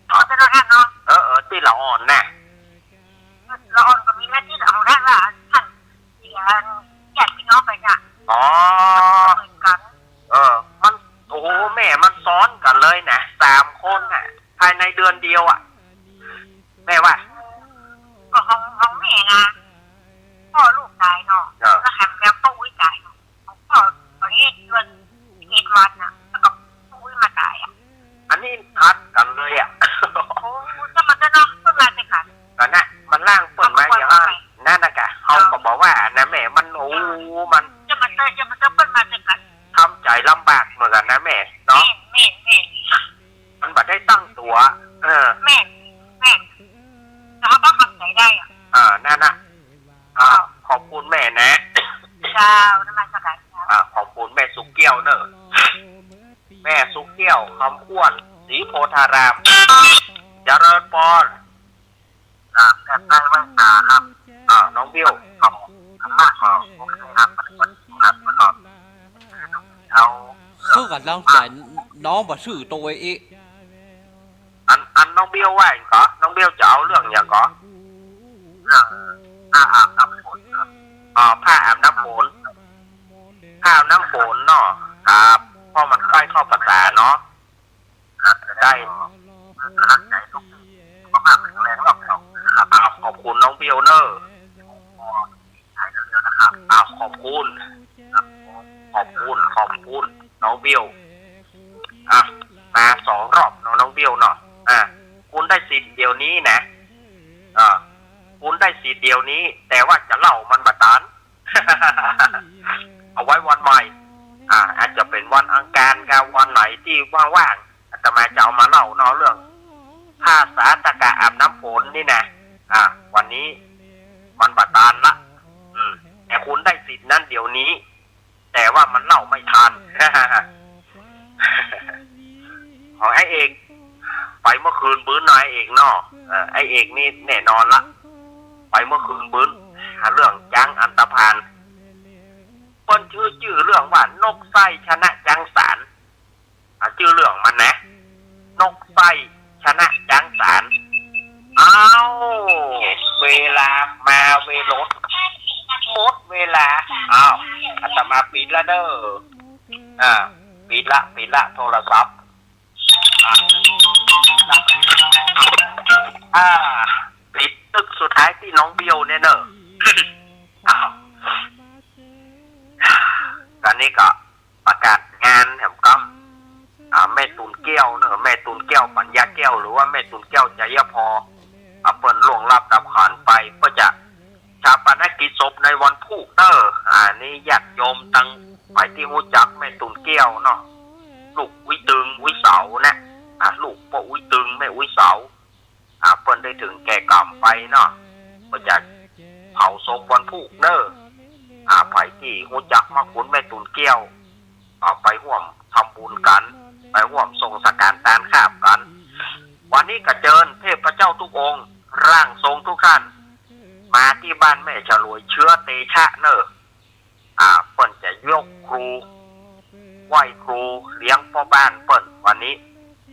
เอาแต่ละท่านเนาะ เออ เออ ตี้ละอ่อนนะ ละอ่อนก็มีหน้าตี้ละอ่อนได้ว่าท่านเสียญาติพี่น้องไปจ้ะ อ๋อ เหมือนกั๋น เออ มัน โอ้โห แม่มันซ้อนกั๋นเลยนะ สามคนน่ะ ภายในเดือนเดียวอะ แม่ว่า ก็ของ ของแม่นะ พ่อลูกต๋ายเนาะ เออ แล้วแถมแล้วป้าอุ๊ยต๋ายเนาะ ของพ่อต๋อนนี้เดือนสิบเอ็ดวันน่ะ แล้วก็ป้าอุ๊ยมาต๋ายอะ อันนี้ทัดกั๋นเลยอะ โอ้ จะมาจะเนาะ เปิ้นมาจะกั๋น กั๋นนะ มันล่างเปิ้นมาอย่างนั้น นั่นน่ะกะ เฮาก็บอกว่านะแม่ มัน โอ้ มัน จะมาเจอ จะมาเจอเปิ้นมาจะกั๋น ทำใจ๋ลำบากเหมือนกั๋นนะแม่ เนาะ แม่น แม่น แม่น มันบ่ได้ตั้งตั๋ว เออ แม่น แม่น แต่เฮาก็ทำใจ๋ได้อะ อ่า นั่นน่ะ อ่า ขอบคุณแม่นะ เจ้า นมัสก๋ารเจ้า อ่า ขอบคุณแม่สุแก้วเน่อ แม่สุแก้ว คำอ้วน ศรีโพธาราม เจริญปอน ครับ แอปได้ไหว้สาครับ อ่า น้องเบี้ยว ครับ ครับ โอเคครับ ครับ เอา เขาก่อน น้องจ๋าย น้องบ่ซื่อโตเอ๊ะ อัน อันน้องเบี้ยวว่าหยังก่อ น้องเบี้ยวจะเอาเรื่องหยังก่อ เรื่องผ้าอาบน้ำฝนครับ อ๋อ ผ้าอาบน้ำฝน ผ้าอาบน้ำฝนเนาะ ครับ เพราะมันใกล้เข้าพรรษาเนาะ ครับ จะได้ ครับ ขอบคุณน้องเบี้ยวเน่อ หายเร็วๆนะครับ อ่ะ ขอบคุณ ครับ ขอบคุณ ขอบคุณ น้องเบี้ยว อ่ะ มาสองรอบเนาะ น้องเบี้ยวเนาะ อ่ะ คุณได้สิทธิ์เดี๋ยวนี้นะ อ่ะ คุณได้สิทธิ์เดี๋ยวนี้ แต่ว่าจะเล่ามันบ่ตัน เอาไว้วันใหม่ อ่ะ อาจจะเป๋นวันอังคารกับวันไหนตี้ว่างๆ อาตมาจะเอามาเล่าเนาะ เรื่องผ้าสาธกะอาบน้ำฝนนี่นะ อ่ะ วันนี้มันบ่ตันละ อืม แต่คุณได้สิทธิ์นั้นเดี๋ยวนี้ แต่ว่ามันเล่าไม่ทัน ของไอ้เอก ไปเมื่อคืนบึ้นเนาะ ไอ้เอกเนาะ เออ ไอ้เอกนี่แน่นอนละ ไปเมื่อคืนบึ้น หาเรื่องจ๊างอันธพาล เปิ้นจื้อ จื้อเรื่องว่านกไส้ชนะจ๊างสาร อ่ะ จื้อเรื่องมันนะ นกไส้ชนะจ๊างสาร อ้าว เวลามาเวลา หมดเวลา อ้าว อาตมาปิดละเน่อ อ่า ปิดละ ปิดละ โทรศัพท์ อ่า อ่า ปิดตึกสุดท้ายตี้น้องเบี้ยวเนี่ยเน่อ อ้าว ต๋อนนี้ก็ ประกาศงานแหมกำ อ่า แม่ตูนแก้วเนอะ แม่ตูนแก้วปัญญาแก้ว หรือว่าแม่ตูนแก้ว ชัยพร อ่า เปิ้นล่วงลับดับขันไป เปิ้นจะฌาปนกิจศพในวันพูกเน้อ อ่า นี่ญาติโยมตังฝ่ายตี้ฮู้จักแม่ตูนแก้วเนาะ ลูกอุ๊ยตึงอุ๊ยเสานะ อ่า ลูกป้ออุ๊ยตึงแม่อุ๊ยเสา อ่า เปิ้นได้เถิงแก่กรรมไปเนาะ เปิ้นจะเผาศพวันพูกเน้อ อ่า ใผตี้ฮู้จักเมื่อคุณแม่ตูนแก้ว อ่า ไปฮ่วมทำบุญกั๋น ไปฮ่วมส่งสังฆทานตานข้าวกั๋น วันนี้ก็เจิญเทพเจ้าทุกองค์ ร่างทรงทุกท่าน มาตี้บ้านแม่ฉลวยเชื้อเตชะเน้อ อ่า เปิ้นจะยกครู ไหว้ครู เลี้ยงป้อบ้านเปิ้นวันนี้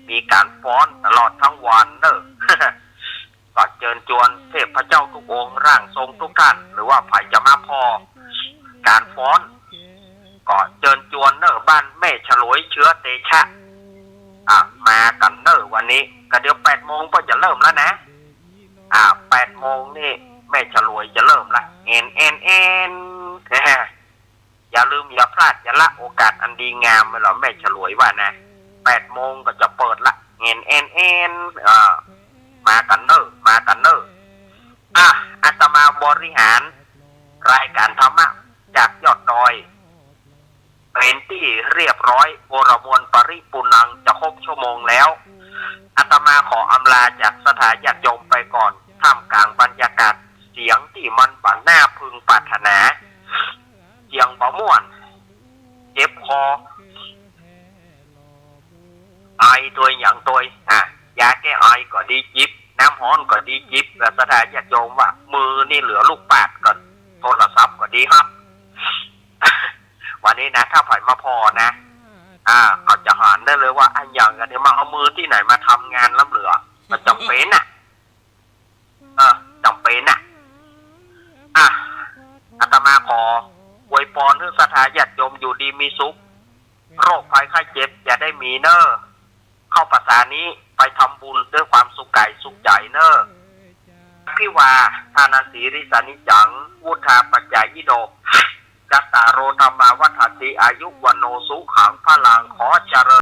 มีก๋านฟ้อนตลอดตึงวันเน่อ ก็เจิญจวนเทพเจ้ากู้องค์ ร่างทรงกู้ต้าน หรือว่าใผจะมาผ่อก๋านฟ้อน ก็เจิญจวนเน่อ บ้านแม่ฉลวยเชื้อเตชะ อ่ะ มากั๋นเน่อ วันนี้ ก็เดี๋ยวแปดโมงก็จะเริ่มแล้วนะ อ่ะ แปดโมงนี่แม่ฉลวยจะเริ่มละ แอน แอน แอน อย่าลืมอย่าพลาด อย่าละโอกาสอันดีงามไปละ แม่ฉลวยว่านะ แปดโมงก็จะเปิดละ แอน แอน แอน อ่า มากั๋นเน่อ มากั๋นเน่อ อ่ะ อาตมาบริหารรายก๋านธรรมะจากยอดดอย เป๋นตี้เรียบร้อย วรมวลปริปูณัง จะครบชั่วโมงแล้ว อาตมาขออำลาจากศรัทธาญาติโยมไปก่อน ท่ามกลางบรรยากาศเสียงตี้มันบ่หน้าพึงปรารถนา เสียงบ่ม่วน เจ็บคอ ไอตวยหยังตวย อ่ะ ยาแก้ไอก็ดีจิบ น้ำฮ้อนก็ดีจิบ แล้วศรัทธาญาติโยมว่า มือนี่เหลือลูกปาดก่อน โทรศัพท์ก็ดีฮับ วันนี้นะ ถ้าใผมาผ่อนะ อ่า เขาจะหันได้เลยว่า อะหยังอันนี้ มาเอามือตี้ไหนมาทำงานล้ำเหลือ มันจ๋ำเป๋นน่ะ เออ จ๋ำเป๋นน่ะ อ่ะ อาตมาขออวยปอนหื้อศรัทธาญาติโยมอยู่ดีมีสุข โรคภัยไข้เจ็บอย่าได้มีเน่อ เข้าพรรษานี้ไปทำบุญด้วยความสุขกายสุขใจ๋เน่อ อภิวาทานสีลิสานิจัง วุฑฒาปจายิโน จัตตาโรธัมมาวัฑฒันติ อายุวัณโณสุขังพลัง ขอเจริญ